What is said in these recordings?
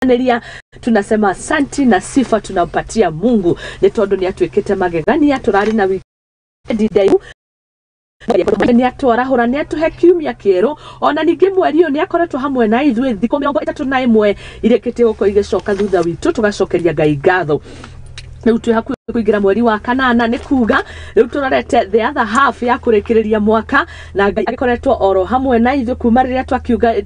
Neria tunasema asanti na sifa tunampatia Mungu nĩ tondũ nĩ atuĩkĩte magegania. Tũrarĩ na wikendi ndaihu, nĩ atwarahũra, nĩ atũhe kiumia kĩerũ, ona ningĩ mweri ũyũ nĩ akoretwo hamwe na ithuĩ thikũ 31 irĩkĩtie gũkorwo igĩcoka thutha witũ. Tũgacokeria Ngai ngatho. Rĩu twĩ hakuhĩ kũingĩra mweri wa kanana, nĩ kuga rĩu tũrorete the other half ya kũrĩkĩrĩria mwaka, na Ngai agĩkoretwo oro hamwe na ithuĩ kuma rĩrĩa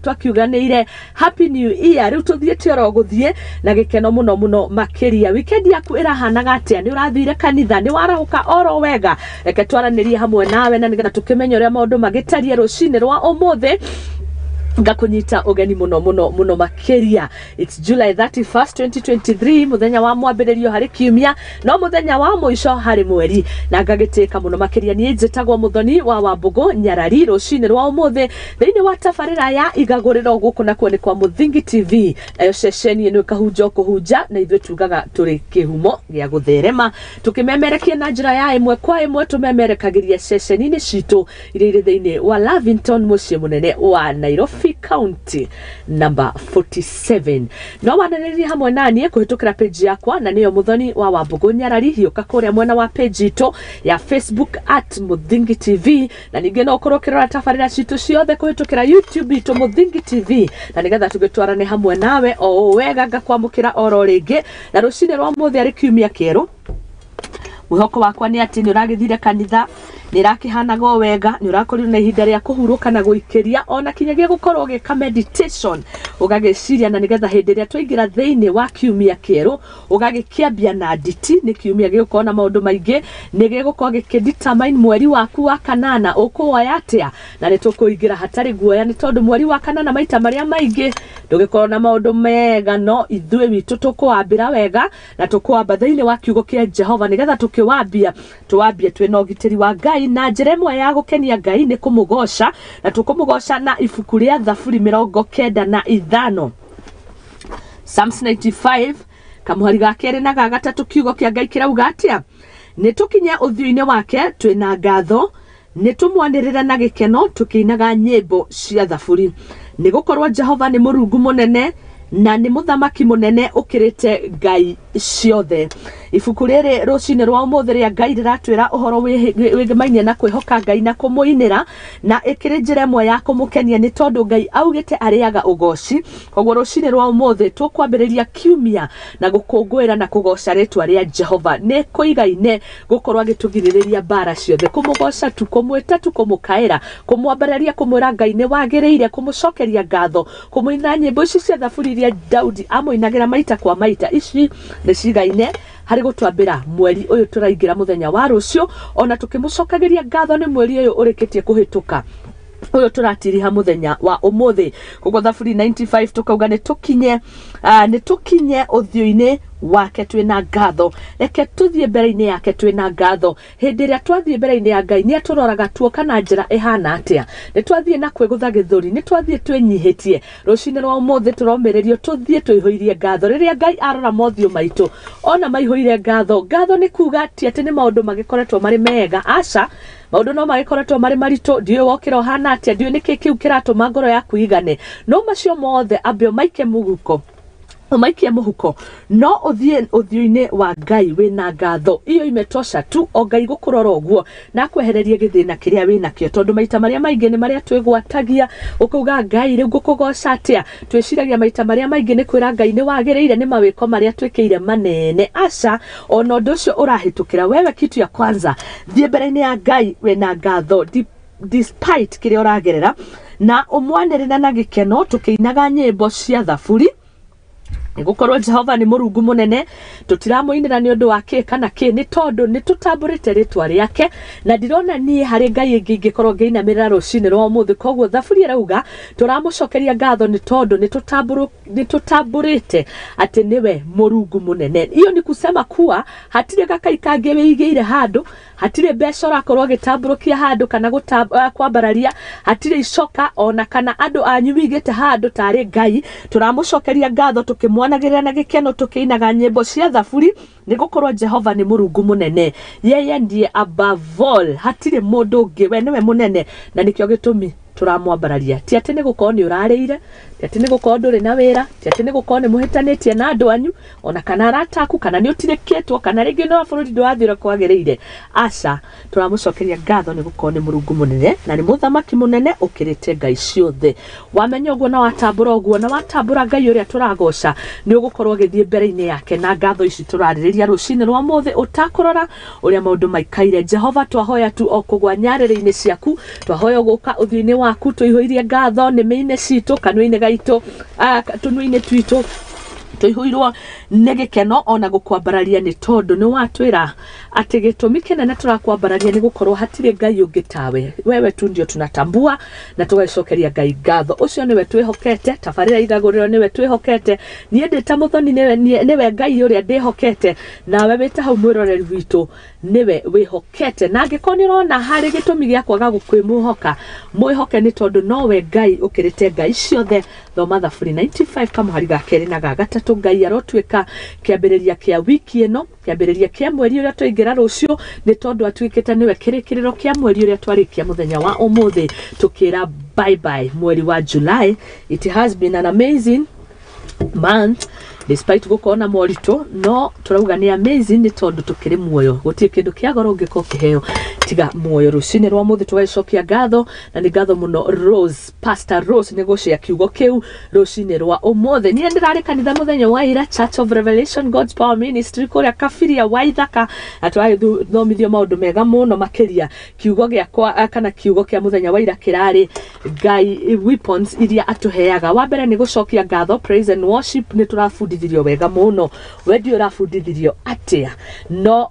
twakiuganĩire happy new year. Rĩu tũthiĩte oro gũthiĩ na gĩkeno mũno mũno makĩria. Weekend yaku ĩrahanaga atĩa? Nĩ ũrathire kanitha? Nĩ warahũka oro wega? Reke twaranĩrie hamwe nawe na nĩgetha tũkĩmenye ũrĩa maũndũ magĩtariĩ rũcinĩ rwa ũmũthĩ. Ngakunyita ũgeni mũno mũno mũno makĩria. It's July 31st 2023, mũthenya wa mwambĩrĩrio harĩ kiumia no mũthenya wa mũico harĩ mweri, na ngagĩtĩka mũno makĩria. Niĩ njĩtagwo Mũthoni wa Wambũgũ Nyarari. Rũcinĩ rwa ũmũthĩ thĩinĩ wa tabarĩra ya Igagũrĩro, gũkũ nakuo nĩ kwa Mũthingi TV, nayo ceceni ĩno ĩkahunja o kũhunja, na ithuĩ tugaga tũrĩ kĩhumo gĩa gũtherema, tũkĩmemerekia na njĩra ya ĩmwe kwa ĩmwe. Tũmemerekagĩria ceceni-inĩ citũ iria irĩ thĩinĩ wa Lavington, mũciĩ mũnene wa Nairobi, County number 47. No wananĩrie hamwe naniĩ kũhĩtũkĩra page yakwa, na nĩyo Mũthoni wa Wambũgũ Nyarari. Hiũka kũrĩa mwena wa page itũ ya Facebook at Mũthingi TV, na ningĩ no ũkorwo ũkĩrora tabarĩra citũ ciothe kũhĩtũkĩra YouTube itũ Mũthingi TV, na nĩgetha tũgĩtwarane hamwe nawe o ũũ wega. Ngakwamũkĩra oro rĩngĩ na rũcinĩ rwa mũthĩ arĩ kiumia kĩerũ. Mwĩhoko wakwa nĩ atĩ nĩ ũragĩthire kanitha, nĩ ĩrakĩhanaga o wega, nĩ ũrakorirwo na ihinda rĩa kũhurũka na gũikĩria, ona kinyagia gũkorwo ũgĩka meditation, ũgagĩciria, na nĩgetha hĩndĩ ĩrĩa twaingĩra thĩinĩ wa kiumia kĩerũ ũgagĩkĩambia na nditi. Nĩ kiumia gĩgũkorwo na maũndũ maingĩ, nĩ gĩgũkorwo gĩkĩ-determine mweri waku wa kanana ũkũwoya atĩa, na nĩ tũkũingĩra hatarĩ guoya, nĩ tondũ mweri wa kanana maita marĩa maingĩ ndũgĩkorwo na maũndũ mega, no ithuĩ witũ tũkũwambĩra wega na tũkũwamba thĩinĩ wa kiugo kĩa Jehova, nĩgetha tũkĩwambia tũwambie twĩna ũgitĩri wa Ngai. Na njĩra ĩmwe ya gũkenia Ngai nĩ kũmũgoca, na tũkũmũgoca na ibuku rĩa Thaburi 95, Psalms 95, kamũhari ga kerĩ na ga gatatũ. Kiugo kĩa Ngai kĩrauga atĩa? Nĩ tũkinye ũthiũ-inĩ wake twĩna ngatho, nĩ tũmwanĩrĩre na gĩkeno tũkĩinaga nyĩmbo cia thaburi, nĩ gũkorwo Jehova nĩ Mũrungu mũnene na nĩ mũthamaki mũnene ũkĩrĩte ngai ciothe. Ibuku rĩrĩ rũcinĩ rwa ũmũthĩ rĩa Ngai rĩratwĩra ũhoro wĩgĩmainie na kwĩhoka Ngai na kũmũinĩra, na ĩkĩrĩ njĩra ĩmwe ya kũmũkenia, nĩ tondũ Ngai augĩte arĩaga ũgoci. Koguo rũcinĩ rwa ũmũthĩ tũkwambĩrĩria kiumia na gũkũngũĩra na kũgoca rĩtwa rĩa Jehova. Nĩ kũigaine gũkorwo agĩtũgirĩrĩria mbara ciothe, kũmũgoca tu, kũmwĩta tu, kũmũkaĩra, kũmwambararia, kũmwĩra Ngai nĩ wagĩrĩire, kũmũcokeria ngatho, kũmũinĩra nyĩmbo ici cia thaburi iria Daudi amũinagĩra maita kwa maita. Ici nĩ cigaine harĩ gũtwambĩra mweri ũyũ tũraingĩra mũthenya wa rũciũ, ona tũkĩmũcokagĩria ngatho nĩ mweri ũyũ ũrĩkĩtie kũhĩtũka, ũyũ tũratiriha mũthenya wa ũmũthĩ. Koguo Thaburi 95 tũkauga nĩ tũkinye ũthiũ-inĩ wake twĩna ngatho. Reke tũthiĩ mbere-inĩ yake twĩna ngatho. Hĩndĩ ĩrĩa twathiĩ mbere-inĩ ya Ngai, nĩ atũroraga tuoka na njĩra ĩhana atĩa. Nĩ twathiĩ na kwĩgũtha gĩthũri? Nĩ twathiĩ twĩnyihĩtie? Rũcinĩ rwa ũmũthĩ tũromĩrĩrio tũthiĩ tũihũirie ngatho. Rĩrĩa Ngai arora mothiũ maitũ, ona maihũire ngatho. Ngatho nĩ kuga ti atĩ nĩ maũndũ magĩkoretwo marĩ mega, aca, maũndũ no magĩkoretwo marĩ maritũ. Ndiũĩ wokĩra ũhana atĩa, ndiũĩ nĩkĩ kĩu kĩratũma ngoro yaku igane, no macio mothe ambe ũmaike mũhuko, ũmaikie mũhuko, no ũthiĩ ũthiũ-inĩ wa Ngai wĩna ngatho. Iyo imetosha tu, o Ngai gũkũrora ũguo na akwehererie gĩthĩna kĩrĩa wĩnakĩo, tondũ maita marĩa maingĩ nĩ marĩa twĩgwatagia ũkauga, "Ngai, rĩu ngũkũgoca atĩa?" Twĩciragia maita marĩa maingĩ nĩ kwĩra Ngai nĩ wagĩrĩire nĩ mawĩko marĩa twĩkĩire manene. Aca, ona ũndũ ũcio ũrahĩtũkĩra wewe, kitu ya kwanza, thiĩ mbere-inĩ ya Ngai wĩna ngatho despite kĩrĩa ũragerera, na ũmwanĩrĩre na gĩkeno tũkĩinaga nyĩmbo cia thaburi, nĩgũkorwo Jehova nĩ Mũrungu mũnene. Tũtiramũinĩra nĩ ũndũ wa kĩ kana kĩ, nĩ tondũ nĩ tũtambũrĩte rĩtwa rĩake, na ndirona niĩ harĩ Ngai ĩngĩ ingĩkorwo ngĩinamĩrĩra rũcinĩ rwa ũmũthĩ. Koguo thaburi ĩrauga tũramũcokeria ngatho nĩ tondũ nĩ tũtambũrĩte atĩ nĩwe Mũrungu mũnene. Hiyo ni kusema kuwa hatirĩ gakai kangĩ wĩigĩire handũ, hatirĩ mbeca ũrakorwo ũgĩtambũrũkia handũ kana kwambararia, hatirĩ icoka ona kana andũ anyu wĩigĩte handũ tarĩ Ngai. Tũramũcokeria ngatho tũkĩmwanagĩrĩra na gĩkeno tũkĩinaga nyĩmbo cia thaburi, nĩ gũkorwo Jehova nĩ Mũrungu mũnene. Yeye ndiye above all, hatirĩ mũndũ ũngĩ, we nĩwe mũnene, na nĩkĩo gĩtũmi tũramwambararia. Ti atĩ nĩ gũkorwo nĩ ũrarĩire, Ti atĩ nĩ gũkorwo ndũrĩ na wĩra, ti atĩ nĩ gũkorwo nĩ mũhĩtanĩtie na andũ anyu, ona kana arata aku, kana nĩ ũtirĩkĩtwo, kana rĩngĩ no bũrũri ndũrathiĩ ũrĩa kwagĩrĩire. Aca, tũramũcokeria ngatho nĩ gũkorwo nĩ Mũrungu mũnene na nĩ mũthamaki mũnene ũkĩrĩte ngai ciothe. Wamenya ũguo na watambũra ũguo na watambũra Ngai ũrĩa tũragoca, nĩ ũgũkorwo ũgĩthiĩ mbere-inĩ yake na ngatho ici tũrarĩrĩria rũcinĩ rwa mũthĩ, ũtakũrora ũrĩa maũndũ maikaire. Jehova, twahoya tu o kũgwa nyarĩrĩ-inĩ ciaku, twahoya gũka ũthiũ-inĩ waku tũihũirie ngatho nĩmĩ-inĩ citũ, kanua-inĩ gaitũ, tũnua-inĩ twitũ tũihũirwo nĩ gĩkeno ona gũkwambararia, nĩ tondũ nĩ watwĩra atĩ gĩtũmi kĩnene tũrakwambararia nĩ gũkorwo hatirĩ Ngai ũngĩ tawe, wewe tu ndio tunatambua, na tũgagĩcokeria Ngai ngatho. Ũcio nĩwe twĩhokete, tabarĩra igagũrĩro nĩwe twĩhokete, niĩ ndĩ ta mũthoni nĩwe Ngai ũrĩa ndĩhokete, nawe wĩ ta hau mwĩroreri witũ nĩwe wĩhokete. Na angĩkorwo nĩ ũrona harĩ gĩtũmi gĩa kwaga gũkwĩmũhoka, mwĩhoke, nĩ tondũ nowe Ngai ũkĩrĩte ngai ciothe. Thoma Thaburi 95 kamũhari ga kerĩ na ga gatatũ. Ngai arotuĩka kĩambĩrĩria kĩa wiki ĩno, kĩambĩrĩria kĩa mweri ũrĩa twaingĩra rũciũ, nĩ tondũ atuĩkĩte nĩwe kĩrĩkĩrĩro kĩa mweri ũrĩa twarĩkia mũthenya wa ũmũthĩ, tũkĩra bye bye mweri wa July. It has been an amazing month despite gũkorwo na moritũ, no tũrauga nĩ amazing nĩ tondũ tũkĩrĩ muoyo. Gũtirĩ kĩndũ kĩa goro ũngĩkorwo ũkĩheo tiga muoyo. Rũcinĩ rwa mũthĩ tũgagĩcokia ngatho, na nĩ ngatho mũno Rose, Pastor Rose, nĩ gũcĩa kiugo kĩu rũcinĩ rwa ũmũthĩ. Niĩ ndĩrarĩ kanitha mũthenya wa ira, Church of Revelation God's Power Ministry kũrĩa Kabiria wa Ithaka, na tũragĩthomithio maũndũ mega mũno makĩria. Kiugo gĩakwa kana kiugo kĩa mũthenya wa ira kĩrarĩ Ngai weapons iria atũheaga. Wa mbere nĩ gũcokia ngatho, praise and worship. Nĩ tũrabundithirio wega mũno. We ndiũ ũrabundithirio atĩa, no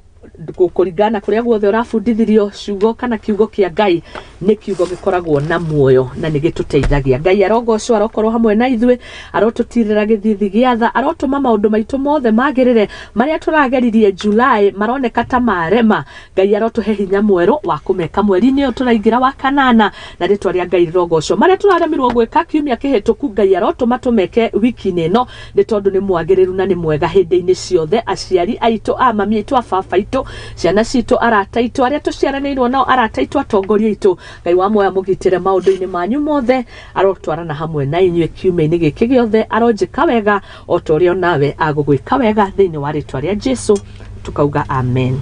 kũringana kũrĩa guothe ũrabundithirio, ciugo kana kiugo kĩa Ngai nĩ kiugo gĩkoragwo na muoyo na nĩ gĩtũteithagia. Ngai arogocwo, arokorwo hamwe na ithuĩ, arotũtirĩra gĩthithi gĩa tha, arotũma maũndũ maitũ mothe magĩrĩre. Marĩa tũrageririe July maroneka ta marema, Ngai arotũhe hinya mwerũ wa kũmeka mweri-inĩ ũyũ tũraingĩra wa kanana, na rĩtwa rĩa Ngai rĩrogocwo. Marĩa tũraremirwo gwĩka kiumia kĩhĩtũku, Ngai arotũma tũmeke wiki-inĩ ĩno, nĩ tondũ nĩ mwagĩrĩru na nĩ mwega hĩndĩ-inĩ ciothe. Aciari aitũ, a mami aitũ, a baba aitũ, ciana citũ, arata aitũ, arĩa tũciaranĩirwo nao, arata aitũ, atongoria aitũ, Ngai wa muoyo amũgitĩre maũndũ-inĩ manyu mothe, arotwarana hamwe na inyuĩ kiumia-inĩ gĩkĩ gĩothe, aronjĩka wega o ta ũrĩa onawe agũgwĩka wega, thĩinĩ wa rĩtwa rĩa Jesu tukauga amen.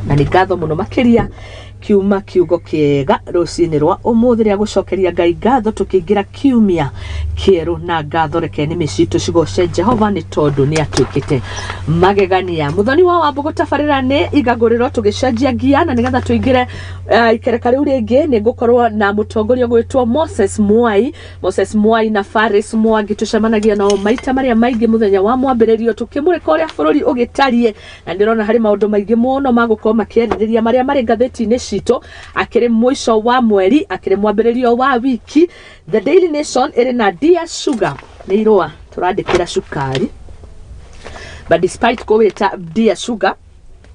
Na nĩ ngatho mũno makĩria kiuma kiugo kĩega rũcinĩ rwa ũmũthĩ rĩa gũcokeria Ngai ngatho tũkĩingĩra kiumia kĩerũ na ngatho. Reke nĩmĩ citũ cigoce Jehova nĩ tondũ nĩ atuĩkĩte magegania. Mũthoni wa Wambũgũ, tabarĩra nĩ igagũrĩro, tũgĩcenjia ngia na nĩgetha tũingĩre ikereka rĩu rĩngĩ. Nĩ ngũkorwo na mũtongoria gwĩtwo Moses Mwai, Moses Mwai na Faris Mwangi. Tũcemanagia nao maita marĩa maingĩ mũthenya wa mwambĩrĩrio tũkĩmũrĩka ũrĩa bũrũri ũgĩtariĩ, na ndĩrona harĩ maũndũ maingĩ mũno magũkorwo makĩarĩrĩria marĩa marĩ ngathĩti-inĩ citũ, akĩrĩ mũico wa mweri, akĩrĩ mwambĩrĩrio wa wiki. The Daily Nation ĩrĩ na "Dear Sugar", nĩ irũa tũrandĩkĩra cukari, but despite kũwĩta "Dear Sugar",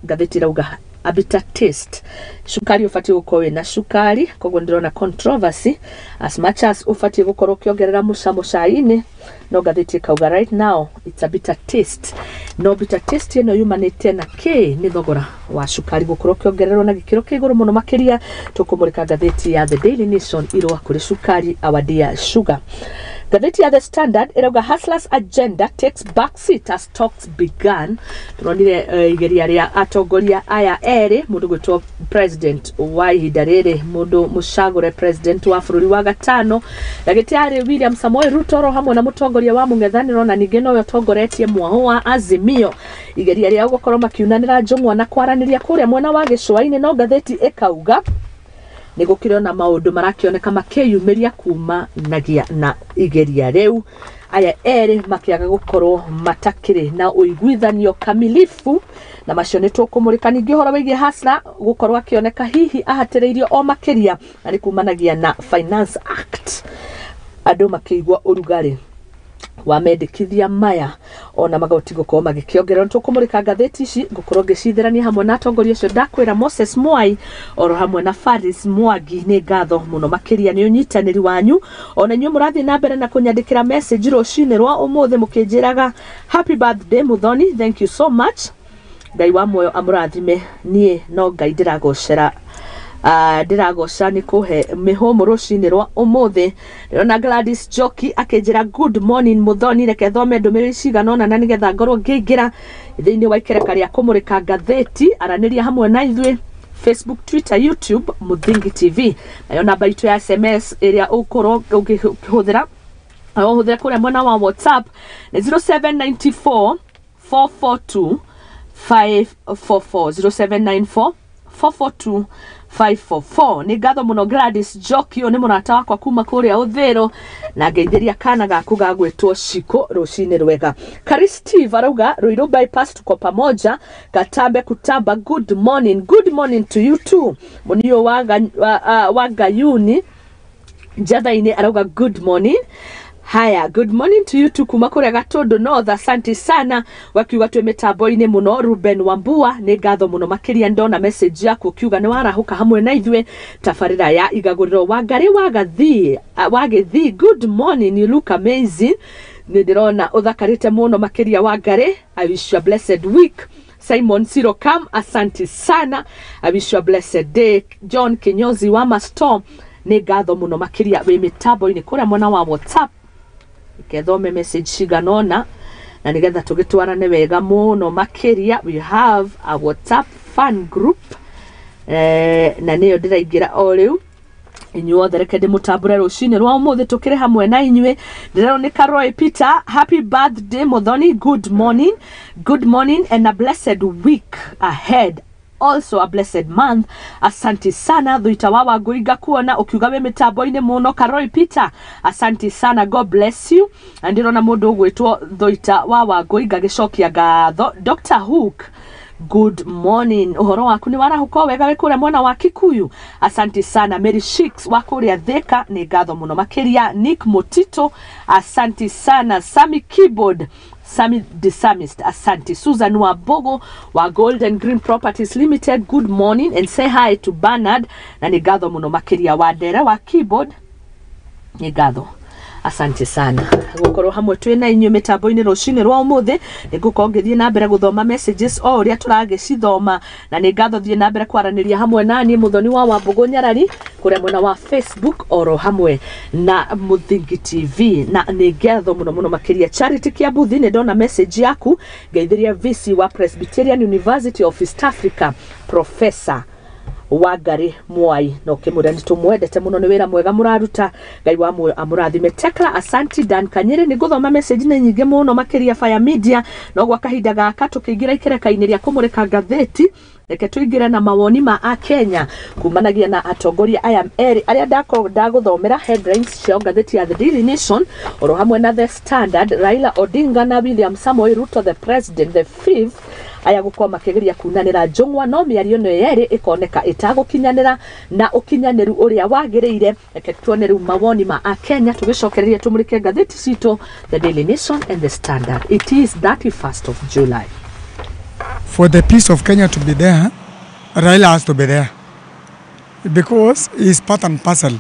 ngathĩti ĩrauga a bitter taste. Cukari ũbatiĩ gũkorwo wĩna cukari, koguo ndĩrona controversy. As much as ũbatiĩ gũkorwo ũkĩongerera mũcamo cai-inĩ, no ngathĩti ĩkauga right now it's a bitter taste. No bitter taste ĩno yumanĩte na kĩ? Nĩ thogora wa cukari gũkorwo ũkĩongererwo na gĩkĩro kĩa igũrũ mũno makĩria. Tũkũmũrĩka ngathĩti ya The Daily Nation, irũa kũrĩ cukari, "Our Dear Sugar". Ngathĩti ya The Standard ĩrauga "Hustlers agenda takes back seat as talks began". Turonire igeria rĩa atongoria aya erĩ, mũndũ gwĩtwo president wa ihinda rĩrĩ, mũndũ mũcagũre president wa bũrũri wa gatano, ndagĩtarĩ William Samoei Ruto, oro hamwe na mũtongoria wa mũng'ethanĩro na ningĩ nowe ũtongoretie mwaho wa Azimio, igeria rĩao gũkorwo makiunanĩra njũng'wa na kwaranĩria kũrĩa mwena wa gĩcũa-inĩ. No ngathĩti ĩkauga nĩ gũkĩrĩ ona maũndũ marakĩoneka makĩyumĩria kumanagia na igeria rĩu, aya erĩ makĩaga gũkorwo matakĩrĩ na ũiguithanio kamilifu, na macio nĩ tũkũmũrĩka. Ningĩ ũhoro wĩgiĩ Hustler gũkorwo akĩoneka hihi ahatĩrĩirio o makĩria, na nĩ kumanagia na Finance Act, andũ makĩigua ũrugarĩ wa mendekithia maya ona magoti gũkorwo magĩkĩongererwo. Tũkũmũrĩka ngathĩti ici, ngũkorwo ngĩcithĩrania hamwe na atongoria acio ndakwĩra, Moses Mwai oro hamwe na Faris Mwangi. Nĩ ngatho mũno makĩria nĩ ũnyitanĩri wanyu, ona inyuĩ mũrathiĩ na mbere na kũnyandĩkĩra message rũcinĩ rwa ũmũthĩ mũkĩnjĩraga "Happy birthday, Muthoni". Thank you so much. Ngai wa muoyo amũrathime. Niĩ no Ngai ndĩragocera. Ndĩragoca nĩ kũhe mĩhũmũ rũcinĩ rwa ũmũthĩ. Ndĩrona Gladys Njoki akĩnjĩra good morning Muthoni, reke thome ndũmĩrĩri cigana ũna na nĩgetha ngorwo ngĩingĩra thĩinĩ wa ikereka rĩa kũmũrĩka ngathĩti. Aranĩria hamwe na ithuĩ Facebook, Twitter, YouTube, Muthingi TV. Nayo namba itũ ya SMS ĩrĩa ũkorwo ũkĩhũthĩra ũhũthĩre kũrĩa mwena wa WhatsApp nĩ 0794 442 544, 0794 442 544. Nĩ ngatho mũno Gladys Njoki, ũyũ nĩ mũrata wakwa kuma kũrĩa Ũthĩrũ, na ngeithĩria kana gaku ga gwĩtwo Shiko rũcinĩ rwega. Kari Steve arauga Ruiru bypass tuko pamoja, Katambe kutamba, good morning. Good morning to you too. Munio wa Gayuni Njatha-inĩ arauga good morning. Haya, good morning to you too kuma kũrĩa Gatundu North. Asante sana wakiuga twĩ mĩtambo-inĩ mũno. Ruben Wambua, nĩ ngatho mũno makĩria, ndona message yaku ũkiuga nĩ warahũka hamwe na ithuĩ tabarĩra ya igagũrĩro. Wangari wa Gĩthii, good morning, you look amazing. Nĩ ndĩrona ũthakarĩte mũno makĩria Wangari. I wish you a blessed week. Simon Sirokam, asante sana, I wish you a blessed day. John Kinyozi wa Mastorm, nĩ ngatho mũno makĩria wĩ mĩtambo-inĩ kũrĩa mwena wa WhatsApp. Kethome message cigana ũna na nĩgetha tũgĩtwarane wega mũno makĩria. We have a WhatsApp fan group, na nĩyo ndĩraingĩra o rĩu. Inyuothe reke ndĩmũtambũre rũcinĩ rwa ũmũthĩ tũkĩrĩ hamwe na inyuĩ. Ndĩroneka Roy Peter, happy birthday Muthoni, good morning. Good morning and a blessed week ahead, also a blessed month. Asante sana Thuita wa Wangũi, ngakuona ũkiuga wĩ mĩtambo-inĩ mũno. Karoi Peter, asante sana, God bless you. Na ndĩrona mũndũ ũgwĩtwo Thuita wa Wangũi, ngagĩcokia ngatho. Dr Hook, good morning, ũhoro waku nĩ warahũka wega wĩ kũrĩa mwena wa Kikuyu? Asante sana. Mary Shicks wa kũrĩa Thika, nĩ ngatho mũno makĩria. Nick Mutito, asante sana. Sami Keyboard, Sami the Psalmist, asante. Susan Wabogo wa Golden Green Properties Limited, good morning and say hi to Bernard, na nĩ ngatho mũno makĩria. Wa Ndere wa Keyboard, nĩ ngatho, asante sana gũkorwo hamwe twĩ na inyuĩ mĩtambo-inĩ rũcinĩ rwa ũmũthĩ. Nĩ ngũkorwo ngĩthiĩ na mbere gũthoma messages o ũrĩa tũragĩcithoma, na nĩ ngatho thiĩ na mbere kwaranĩria hamwe na niĩ Muthoni wa Wambũgũ Nyarari kũrĩa mwena wa Facebook oro hamwe na Muthingi TV, na nĩ ngatho mũno mũno makĩria. Charity Kiambuthi, nĩ ndona message yaku, ngeithĩria VC wa Presbyterian University of East Africa, Professor Wangari Mwai, na ũkĩmwĩra nĩ tũmwendete mũno, nĩ wĩra mwega mũraruta, Ngai wa muoyo amũrathime. Tekla, asanti. Dan Kanyere, nĩ ngũthoma message nĩ nyingĩ mũno makĩria Fire Media, no gwa kahinda gaka tũkĩingĩra ikereka-inĩ rĩa kũmũrĩka ngathĩti, reke tũingĩre na mawoni ma akenya kumanagia na atongoria aya erĩ arĩa ndakorwo ndagũthomera headlines cia ngathĩti ya The Daily Nation oro hamwe na The Standard. Raila Odinga na William Samoei Ruto, the president the fifth, aya gũkorwo makĩgeria kunanĩra njũng'wa, no mĩario ĩno yerĩ ĩkoneka ĩtagũkinyanĩra na ũkinyanĩru ũrĩa wagĩrĩire. Reke tuone rĩu mawoni ma akenya tũgĩcokereria tũmũrĩke ngathĩti citũ, The Daily Nation and The Standard. It is 31st of July. For the peace of Kenya to be there, Raila has to be there because he's part and parcel.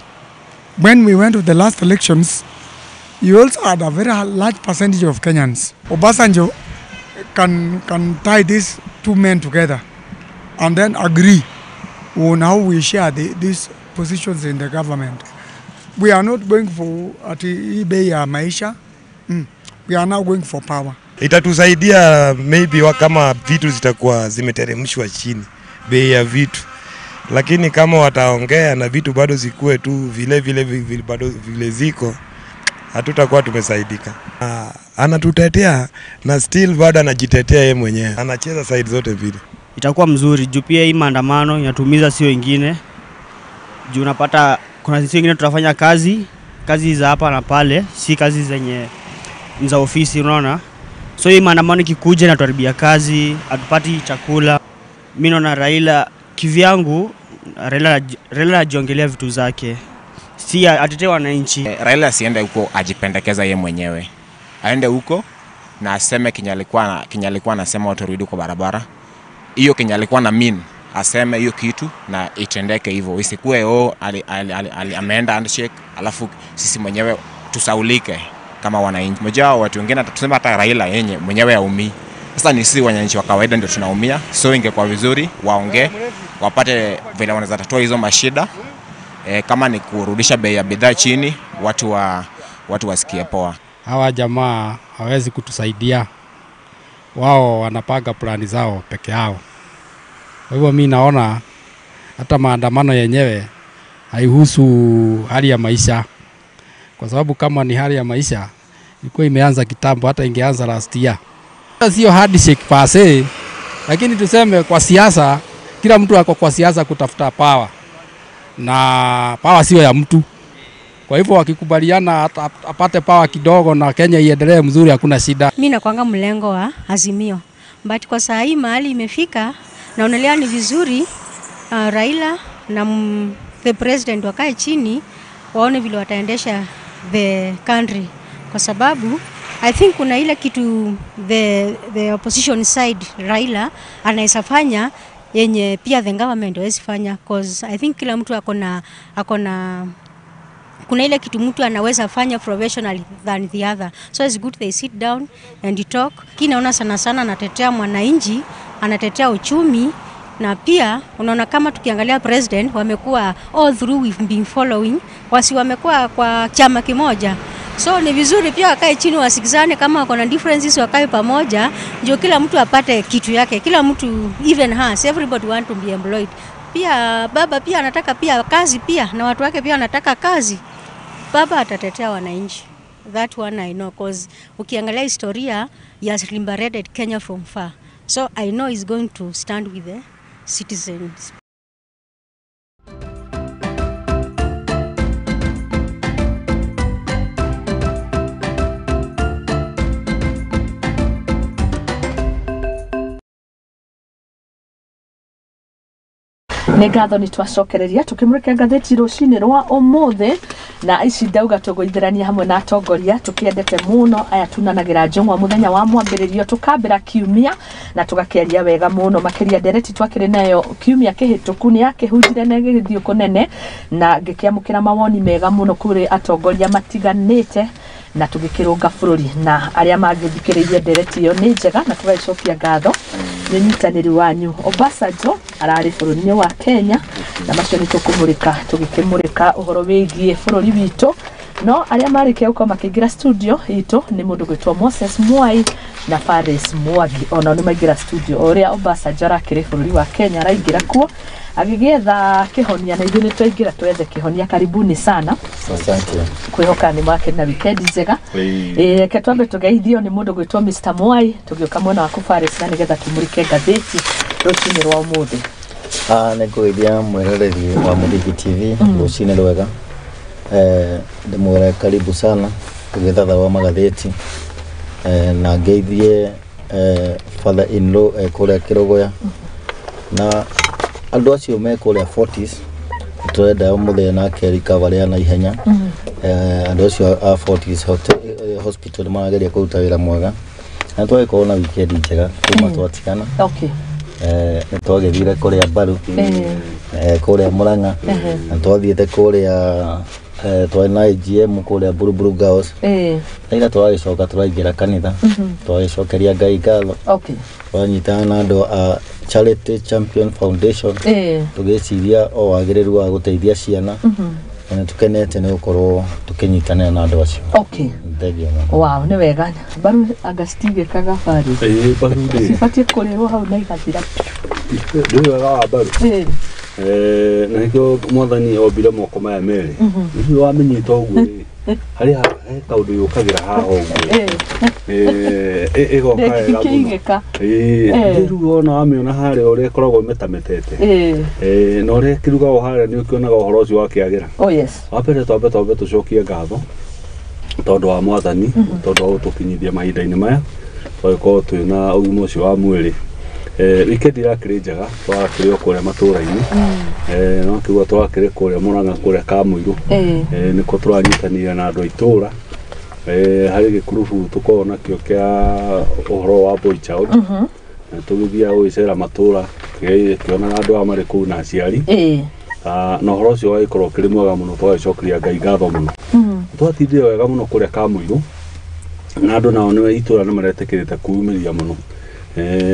When we went to the last elections, you also had a very large percentage of Kenyans. Obasanjo can tie these two men together and then agree on how we share these positions in the government. We are not going for ati bei ya maisha. We are now going for power. Itatusaidia maybe kama vitu zitakuwa zimeteremshwa chini, bei ya vitu. Lakini kama wataongea na vitu bado zikuwe tu vile vile, vile bado vile ziko, hatutakuwa tumesaidika. Anatutetea na still bado anajitetea yeye mwenyewe. Anacheza side zote vile. Itakuwa mzuri juu pia hii maandamano inatumiza sio wengine. Juu unapata kuna sisi wengine tunafanya kazi za hapa na pale, si kazi zenye za ofisi, unaona. So hii maandamano ikikuja inatuharibia kazi, hatupati chakula. Mimi naona Raila kivyangu, Raila ajiongelea vitu zake, si atetee wananchi. Raila asiende huko ajipendekeza yeye mwenyewe. Aende huko na aseme kenye alikuwa anasema watu warudi kwa barabara. Hiyo kenye alikuwa na mean, aseme hiyo kitu na itendeke hivyo. Isikuwe ameenda handshake alafu sisi mwenyewe tusaulike kama wananchi. Mmoja wao watu wengine tuseme hata Raila yenye mwenyewe haumii. Sasa ni sisi wananchi wa kawaida ndio tunaumia, so ingekuwa vizuri waongee, wapate vile wanaweza tatua hizo mashida. Kama ni kurudisha bei ya bidhaa chini, watu wasikie poa. Hawa jamaa hawezi kutusaidia, wao wanapanga plani zao peke yao. Kwa hivyo mimi naona hata maandamano yenyewe haihusu hali ya maisha, kwa sababu kama ni hali ya maisha ilikuwa imeanza kitambo, hata ingeanza last year. Sio handshake per se, lakini tuseme kwa siasa, kila mtu ako kwa siasa kutafuta power, na power sio ya mtu. Kwa hivyo wakikubaliana apate power kidogo na Kenya iendelee mzuri, hakuna shida. Mimi nakuanga mlengo wa Azimio, but kwa saa hii mahali imefika naonelea ni vizuri Raila na the president wakae chini waone vile wataendesha the country, kwa sababu I think kuna ile kitu the opposition side Raila anaweza fanya yenye pia the government hawezi fanya, cause I think kila mtu akona kuna ile kitu mtu anaweza fanya professionally than the other. So it's good they sit down and talk. Kinaona sana sana anatetea mwananchi, anatetea uchumi, na pia unaona kama tukiangalia president wamekuwa all through we've been following, wasi wamekuwa kwa chama kimoja. So ni vizuri pia wakae chini wasikizane, kama wako na differences wakae pamoja ndio kila mtu apate kitu yake. Kila mtu even has everybody want to be employed. Pia baba pia anataka pia kazi pia na watu wake pia wanataka kazi. Baba atatetea wananchi. That one I know, cause ukiangalia historia he has liberated Kenya from far. So I know he's going to stand with the citizens. Nĩ ngatho nĩ twacokereria tũkĩmũrĩka ngathĩti rũcinĩ rwa ũmũthĩ, na ici ndauga tũgũithĩrania hamwe na atongoria tũkĩendete mũno aya tunanagĩra njũng'wa mũthenya wa mwambĩrĩrio, tũkambĩra kiumia na tũgakĩaria wega mũno makĩria. Ndereti twakĩrĩ nayo kiumia kĩhĩtũku nĩ yakĩhunjire na ĩgĩthiĩ kũnene, na ngĩkĩamũkĩra mawoni mega mũno kũrĩ atongoria matiganĩte, na tũgĩkĩrũnga bũrũri, na arĩa mangĩthikĩrĩirie ndereti ĩyo nĩ njega, na tũgagĩcokia ngatho nĩ ũnyitanĩri wanyu. Obasanjo ararĩ bũrũri-inĩ wa Kenya, na macio nĩ tũkũmũrĩka tũgĩkĩmũrĩka ũhoro wĩgiĩ bũrũri witũ. No arĩa marĩkia gũkorwo makĩingĩra studio itũ nĩ mũndũ gwĩtwo Moses Mwai na Faris Mwangi, onao nĩ maingĩra studio. O ũrĩa Obasanjo arakĩrĩ bũrũri wa Kenya araingĩra kuo agĩgĩetha kĩhonia, na ithuĩ nĩ twaingĩra twethe kĩhonia. Karibuni sana. Asante. Kwĩhoka nĩ mwakĩrĩ na weekend njega. Reke twambe tũgeithio nĩ mũndũ gwĩtwo Mr Mwai, tũgĩũka mwena waku Faris, na nĩgetha tũmũrĩke ngathĩti rũcinĩ rwa ũmũthĩ. Nĩ ngũgeithia mwĩroreri wa Mũthingi TV rũcinĩ rwega. Ndĩmwĩre karibu sana tũgĩthathaũra magathĩti, na ngeithie father in law kũrĩa Kĩrũgũya, na andũ acio me kũrĩa 40s tũrenda mũthenya nake recovery ya naihenya. Andũ acio a 40s hospital marageria kũruta wĩra mwega, na twagĩkorwo na weekend njega kuma twatigana. Nĩ twagĩthire kũrĩa Mbaru, kũrĩa Mũrang'a, na twathiĩte kũrĩa twarĩ na AGM kũrĩa Buruburu Girls. Na ira twagĩcoka tũraingĩra kanitha, twagĩcokeria Ngai ngatho. Twanyitana na andũ a Charity Champion Foundation, tũgĩciria o wagĩrĩru wa gũteithia ciana, na nĩ tũkenete nĩ gũkorwo tũkĩnyitanĩra na andũ acio. Thengiũ mũno. Wow, nĩ wega. Mbaru anga citigĩkaga Faris. Mbaru rĩ cibatiĩ kũrĩrwo hau na igathira. Nĩ wega wa mbaru. Na nĩkĩo mwathani ombire moko maya merĩ. Rĩu wamenyita ũguo rĩ, harĩ he kaũndũ yũkagĩra haha ũguo. Ĩgoka wega mũno. Rĩu wona wamĩona harĩa ũrĩa ĩkoragwo ĩmetametete. Na ũrĩa ĩkĩrugagwo harĩa nĩ ũkĩonaga ũhoro ũcio wakĩagĩra. Oh yes. Wa mbere twambe tũcokie ngatho tondũ wa mwathani, tondũ wa gũtũkinyithia mahinda-inĩ maya twagĩkorwo twĩna ũgima ũcio wa mwĩrĩ. Weekend irakĩrĩ njega, twarakĩrĩ o kũrĩa matũra-inĩ. No kĩgua twarakĩrĩ kũrĩa Mũrang'a kũrĩa Kamũirũ. Nĩkuo tũranyitanĩra na andũ a itũra. Harĩ gĩkurubu tũkoragwo nakĩo kĩa ũhoro wa boy child. Tũgĩthiaga gũgĩcera matũra tũkĩonaga andũ aya marĩ kũu na aciari. Na ũhoro ũcio wagĩkorwo ũkĩrĩ mwega mũno, tũgagĩcokeria Ngai ngatho mũno. Twatindire wega mũno kũrĩa Kamũirũ, na andũ nao nĩ itũra nĩ maretĩkĩrĩte kumĩria mũno.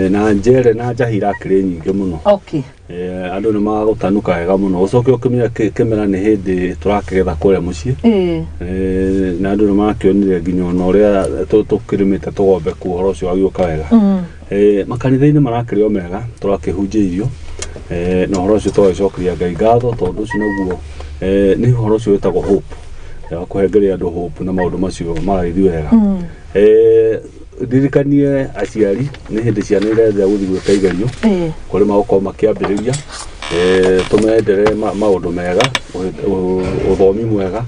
Na njere na njahi irakĩrĩ nyingĩ mũno. Okay. Andũ nĩ magũtanuka wega mũno ũcoke ũkĩmenya kĩmera nĩ hĩndĩ tũrakĩgetha kũrĩa mũciĩ. Na andũ nĩ marakĩonire nginya ona ũrĩa tũkĩrĩmĩte tũgombe kuo ũhoro ũcio wagĩũka wega. Makanitha-inĩ marakĩrĩ o mega tũrakĩhunjia irio na ũhoro ũcio tũgagĩcokeria Ngai ngatho tondũ ũcio naguo nĩ ũhoro ũcio wĩtagwo hope wa kũhengeria andũ hope na maũndũ macio magagĩthiĩ wega. Ndirikanie aciari nĩ hĩndĩ ciana irethia gũthiĩ gwĩka igerio kũrĩ magũkorwo makĩambĩrĩria tũmendere maũndũ mega ũthomi mwega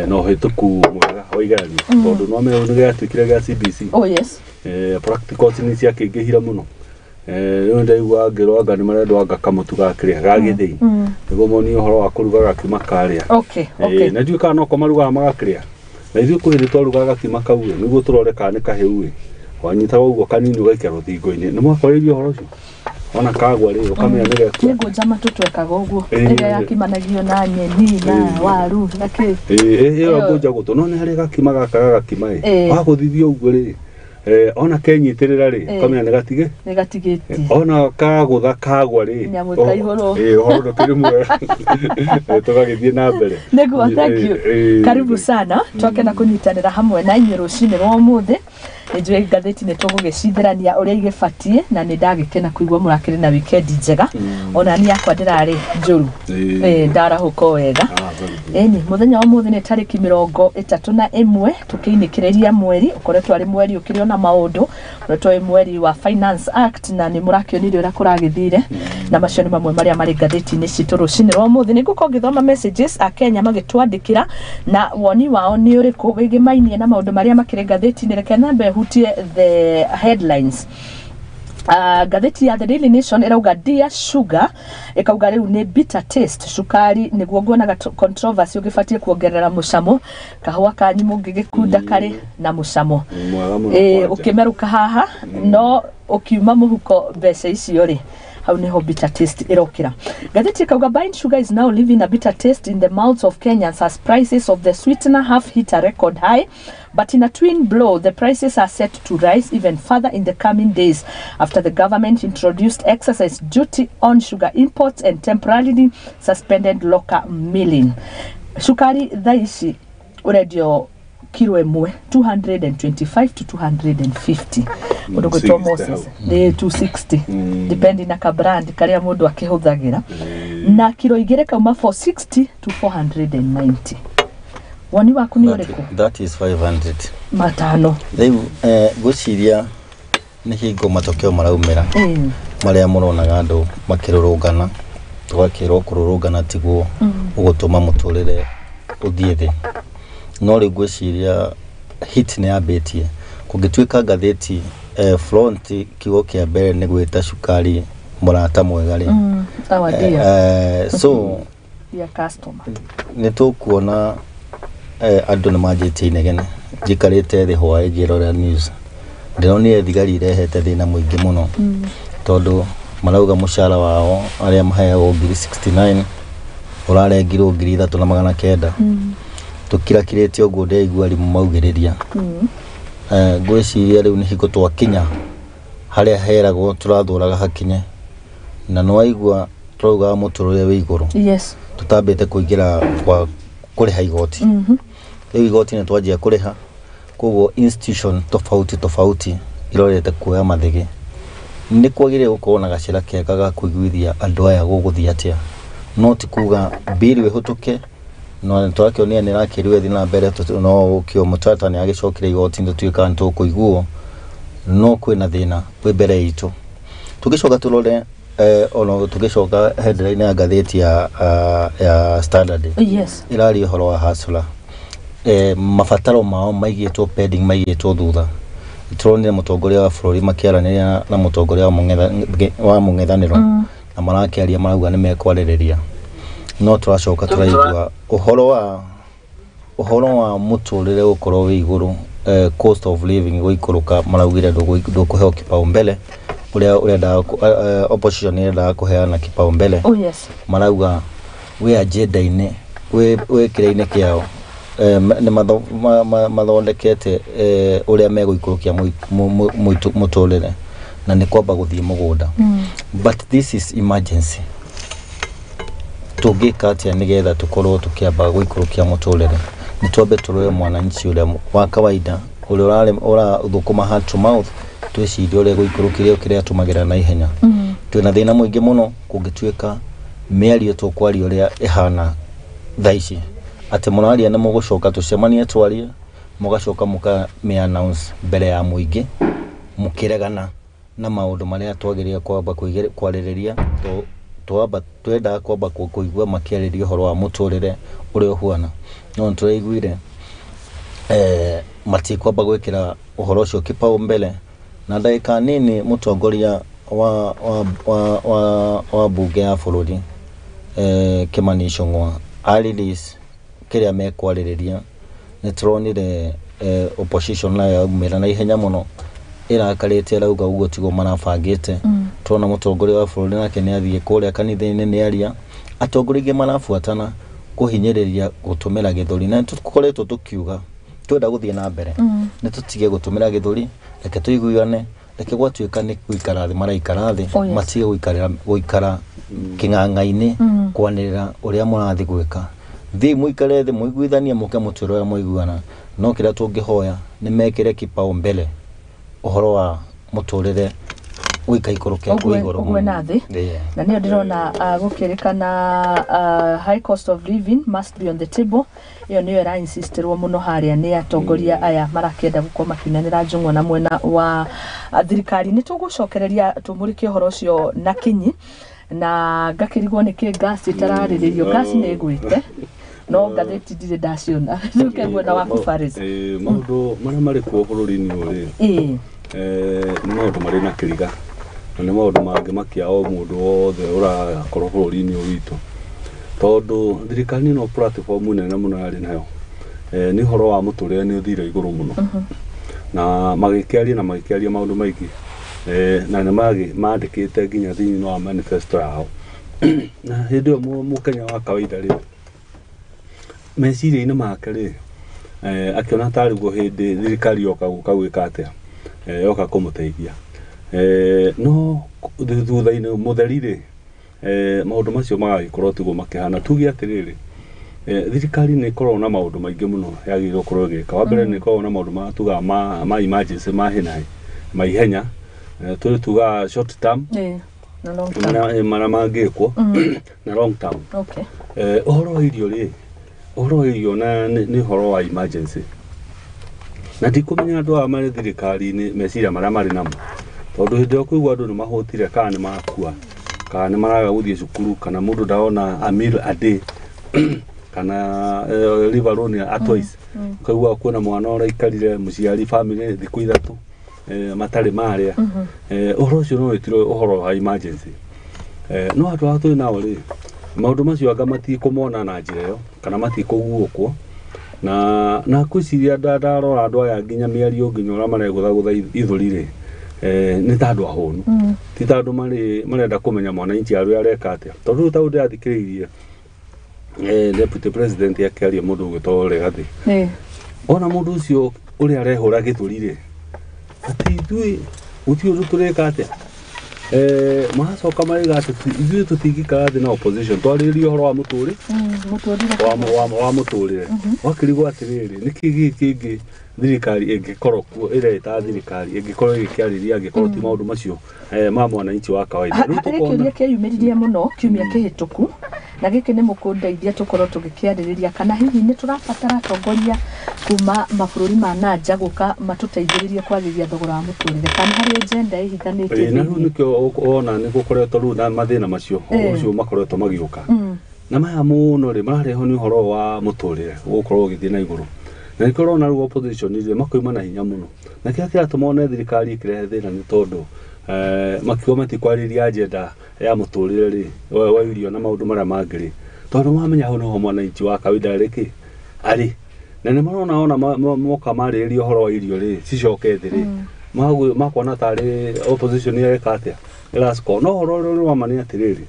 na ũhĩtũku mwega wa igeranio tondũ no menya nĩ gĩatuĩkire gĩa CBC. Oh yes. Practicals nĩ ciakĩingĩhire mũno. Rĩu ndaigua ngĩrwo anga nĩ marendwo anga kamũtu gakĩrĩa ga gĩthĩi nĩguo monio ũhoro wa kũruga gakima karĩa. Okay, okay. Na ndiũĩ kana noko marugaga magakĩrĩa na ithuĩ kwĩ hĩndĩ twarugaga gakima kau ĩ nĩguo tũrore kana nĩ kahĩu ĩ wanyitaga ũguo kanini ũgaikia rũthingo-inĩ nĩ mwakoreirie ũhoro ũcio ona kagwa rĩ ũkamenya nĩ gekua. Nĩ ngũnja matũ twekaga ũguo ĩrĩa yakimanagio na nyeni na waru na kĩ ĩyo ngũnja gũtũ no nĩ harĩ gakima gaka gagakima ĩ wagũthithia ũguo rĩ ona kenyitĩrĩra rĩ ũkamenya nĩ gatige nĩ gatigĩtie ona kagũtha kagwa rĩ nyamũ ta igũrũ ũhoro ndũkĩrĩ mwega tũgagĩthiĩ na mbere. Nĩguo, thank you. Karibu sana twakena kũnyitanĩra hamwe na inyuĩ rũcinĩ rwa ũmũthĩ. Nĩnjũĩ ngathĩti nĩ tũgũgĩcithĩrania ũrĩa igĩbatiĩ na nĩ ndagĩkena kũigua mũrakĩrĩ na wikendi njega ona niĩ yakwa ndĩrarĩ njũru ndarahũka wega. Ĩni mũthenya wa ũmũthĩ nĩ tarĩki 31 tũkĩinĩkĩrĩria mweri ũkoretwo arĩ mweri ũkĩrĩ ona maũndũ ũkoretwo wĩ mweri wa Finance Act na nĩ mũrakĩonire ũrĩa kũragĩthire na macio nĩ mamwe marĩa marĩ ngathĩti-inĩ citũ rũcinĩ rwa ũmũthĩ. Nĩ ngũkorwo ngĩthoma messages a Kenya magĩtwandĩkĩra na woni wao nĩ ũrĩkũ wĩgĩmainie na maũndũ marĩa makĩrĩ ngathĩti-inĩ. Reke nambe hutie the headlines. Ngathĩti ya The Daily Nation ĩrauga dear sugar ĩkauga rĩu nĩ bitter taste cukari nĩguo nguonaga controversy ũgĩbatiĩ kuongerera mũcamo kahũa kanyu mũngĩgĩkunda karĩ na mũcamo ũkĩmerũka haha no ũkiuma mũhuko mbeca icio rĩ hau niho bitter taste ĩrokĩra. Ngathĩti ĩkauga buying sugar is now leaving a bitter taste in the mouths of Kenyans as prices of the sweetener have hit a record high. But in a twin blow, the prices are set to rise even further in the coming days after the government introduced excise duty on sugar imports and temporarily suspended local milling. Sukari thaa ici ũrendio kiro ĩmwe 225 to 250 mũndũ gwĩtwo Moses nĩ 260 depending na ka brand karĩa mũndũ akĩhũthagĩra na kiro igĩrĩ kauma 460 to 490. Woni waku nĩ ũrĩkũ? That is 500 matano. Rĩu ngwĩciria nĩ hingo matokeo maraumĩra marĩa mũronaga andũ makĩrũrũngana tũgakĩrwo kũrũrũngana tiguo ũgũtũma mũtũrĩre ũthiĩ thĩ no rĩu ngwĩciria hit nĩ yambĩtie kũngĩtuĩka ngathĩti front kiugo kĩa mbere nĩ gwĩta cukari mũrata mwega rĩ so nĩ tũkuona andũ nĩ manjĩtie inegene njikarĩte thĩ hwaĩ ngĩrora news ndĩronire thigari irehete thĩna mũingĩ mũno tondũ marauga mũcara wao arĩa maheagwo 69,000 ũrarengirwo 3,900 tũkirakirĩte ũguo ndĩraigua arimũ maugĩrĩria. Ngwĩciria rĩu nĩ hingo twakinya harĩa heragwo tũrathũraga hakinye na nĩwaigua tũraugaga mũtũrĩre wĩ igũrũ. Yes. Tũtambĩte kũingĩra kwa kũrĩha igoti. Rĩu igoti nĩ twanjia kũrĩha koguo institution tofauti tofauti irorete kuoya mathĩgĩ. Nĩ kwagĩrĩire gũkorwo na gacĩra kega ga kũiguithia andũ aya gũgũthiĩ atĩa no ti kuga mbiri ĩhũtũke no tũrakĩonia nĩ ĩrakĩrwo ĩthiĩ na mbere no ũkĩo mũtata nĩ agĩcokire igoti tũtuĩka nĩ tũkũiguo no kwĩna thĩna wĩ mbere itũ. Tũgĩcoka tũrore ona tũgĩcoka headline ya ngathĩti ya Standard. Yes. Ĩraria ũhoro wa hustler mabataro mao maigĩtwo pending maigĩtwo thutha. Tũronire mũtongoria wa bũrũri makĩaranĩria na mũtongoria wa mũng'ethanĩro na marakĩaria marauga nĩ mekwarĩrĩria no tũracoka tũraigua ũhoro wa mũtũrĩre gũkorwo wĩ igũrũ cost of living gũikũrũka maraugire ndũkũheo kipaumbele ũrĩa ũrendaga opposition ĩrendaga kũheana kipaumbele. Oh yes. Marauga wĩ agenda-inĩ wĩ kĩrĩa-inĩ kĩao nĩ mathondekete ũrĩa megũikũrũkia mũtũrĩre Na nĩ kwamba gũthiĩ mũgũnda. But this is emergency. Tũngĩka atĩa nĩgetha tũkorwo tũkĩamba gũikũrũkia mũtũrĩre? Nĩ twambe tũrore mwananchi ũrĩa wa kawaida, ũrĩa ũrathũkũma hand to mouth, twĩcirie ũrĩa gũikũrũkĩria kĩrĩa atũmagĩra na ihenya. Twĩna thĩna mũingĩ mũno kũngĩtuĩka mĩario tũkwaria ũrĩa ĩhana thaa ici, atĩ mũraria nĩ mũgũcoka tũcemanie twarie, mũgacoka mũkamĩ announce mbere ya mũingĩ mũkĩregana na maũndũ marĩa twagĩrĩire kwamba kwarĩrĩria. Twamba twendaga kwamba kũigua makĩarĩria ũhoro wa mũtũrĩre ũrĩa ũhuana, no nĩ tũraiguire matikwamba gwĩkĩra ũhoro ũcio kipaumbele. Na ndagĩka nini mũtongoria wa bunge ya bũrũri, Kimani Ichung'wa, a release kĩrĩa mekwarĩrĩria, nĩ tũronire opposition nayo yaumĩra na ihenya mũno ĩrakarĩte, ĩrauga ũguo tiguo marabangĩte. Tuona mũtongoria wa bũrũri nake nĩ athiĩ kũrĩa kanitha-inĩ, nĩ aria. Atongoria aingĩ marabuatana kũhinyĩrĩria gũtũmĩra gĩthũri, na tũkoretwo tũkiuga twenda gũthiĩ na mbere nĩ tũtige gũtũmĩra gĩthũri, reke tũiguane, reke gwatuĩka nĩ gũikara thĩ maraikara thĩ. Oh, yes. Matige gũikara kĩng'ang'a-inĩ kwanĩrĩra ũrĩa mũrathiĩ gwĩka. Thiĩ mũikare thĩ, mũiguithanie, mũke mũtwĩre ũrĩa mwaiguana. No kĩrĩa tũngĩhoya nĩ mekĩre kipaumbele ũhoro wa mũtũrĩre ũikaikũrũke igũrũ. Ũgwe na thĩ. Na nĩyo ndĩrona gũkĩrĩkana high cost of living must be on the table. Ĩyo nĩyo ĩra insistirwo mũno harĩa nĩ atongoria aya marakĩenda gũkorwo makinyanĩra njũng'wa na mwena wa thirikari. Nĩ tũgũcokereria tũmũrĩke ũhoro ũcio na kinyi, na ngakĩrigwo nĩkĩ gas ĩtararĩrĩrio. Gas nĩ ĩgwĩte, no ngathĩti ndirĩ ndaciona. Tũke mwena waku, Faris. Maũndũ marĩa marĩ kuo bũrũri-inĩ ũyũ rĩ, nĩ maũndũ marĩ na kĩriga, na nĩ maũndũ mangĩmakia o mũndũ wothe ũrakorwo bũrũri-inĩ ũyũ witũ, tondũ thirikari ĩno platform nene mũno yarĩ nayo nĩ ũhoro wa mũtũrĩre nĩ ũthire igũrũ mũno, na magĩkĩaria na magĩkĩaria maũndũ maingĩ, na nĩ mandĩkĩte nginya thĩinĩ wa manifesto yao. Na hĩndĩ ĩyo mũkenya wa kawaida rĩ, meciria-inĩ make rĩ, akĩona tarĩ guo hĩndĩ thirikari yoka gũka gwĩka atĩa, yoka kũmũteithia. No thutha-inĩ mũtheri rĩ, maũndũ macio magagĩkorwo tiguo makĩhana. Tuge atĩrĩrĩ, thirikari nĩ ĩkoragwo na maũndũ maingĩ mũno yagĩrĩirwo gũkorwo ĩgĩka. Wa mbere, nĩ ĩkoragwo na maũndũ marĩa tugaga ma emergency, ma hi na hi, ma ihenya, tũrĩ tugaga short term Na long term. Marĩa mangĩkwo, na long term. Ũhoro wa irio rĩ, ũhoro wa irio na nĩ ũhoro wa emergency, na ndikũmenya andũ aya marĩ thirikari-inĩ meciria marĩa marĩ namo, tondũ hĩndĩ ĩyo kũigua andũ nĩ mahũtire, kana nĩ makua, kana nĩ maraga gũthiĩ cukuru, kana mũndũ ndarona a meal a day, kana leave alone a twice, ũkaigua kwĩna mwana ũraikarire mũciari family thikũ 3 matarĩ marĩa. Ũhoro ũcio no wĩtirwo ũhoro wa emergency. No andũ aya twĩ nao rĩ, maũndũ macio anga matikũmona na njĩra ĩyo, kana matikũguũkwo na ngwĩciria ndarora andũ aya, nginya mĩario, nginya ũrĩa maregũthagũtha ithũri rĩ, nĩ ta andũ ahũnu, ti ta andũ marĩ marenda kũmenya mwananchi arĩa areka atĩa, tondũ rĩu ta ũndũ ndĩrathikĩrĩirie deputy president akĩaria, mũndũ ũgwĩtwo Rigathĩ, ona mũndũ ũcio ũrĩa arehũra gĩthũri rĩ, atĩ ithuĩ gũtirĩ ũndũ tũreka atĩa, maracoka marĩga atĩ ithuĩ tũtingĩikara thĩ na opposition twarĩrĩrie ũhoro wa mũtũrĩ Mũtũrĩre. Wa mũtũrĩre. Wakĩrigwo atĩrĩrĩ, nĩkĩ gĩkĩ kĩngĩ thirikari ĩngĩkorwo kuo ĩreta thirikari ĩngĩkorwo ĩgĩkĩarĩria angĩkorwo ti maũndũ macio ma mwananchi wa kawaida? Rĩu Harĩ tũkona kĩũria kĩeyumĩririe mũno kiumia kĩhĩtũku, na gĩkĩ nĩ mũkũndeithia tũkorwo tũgĩkĩarĩrĩria, kana hihi nĩ tũrabatara atongoria kuma mabũrũri ma na nja gũka matũteithĩrĩrie kwagĩria thogora wa mũtũrĩre, kana harĩ agenda ĩhithanĩtie Na rĩu thĩinĩ? nĩkĩo wona nĩ gũkoretwo rĩu na mathĩna macio ũcio makoretwo magĩũka, na maya mũno rĩ, mararehwo nĩ ũhoro wa mũtũrĩre gũkorwo ũgĩthiĩ na igũrũ, na nĩkĩo ũrona rĩu opposition rĩ makoima na hinya mũno, na kĩrĩa kĩratũma one thirikari ĩkĩrehe thĩna nĩ tondũ makiuga matikwarĩria agenda ya mũtũrĩre rĩ, wa irio na maũndũ marĩa mangĩ rĩ, tondũ mamenya hau nĩho mwananchi wa kawaida rĩ kĩ arĩ, na nĩ marona ona moka marĩrĩria ũhoro wa irio rĩ, cicoke thĩ rĩ, makuona tarĩ opposition ĩreka atĩa, ĩraciko. No ũhoro ũrĩa ũrĩ wa ma nĩ atĩrĩrĩ,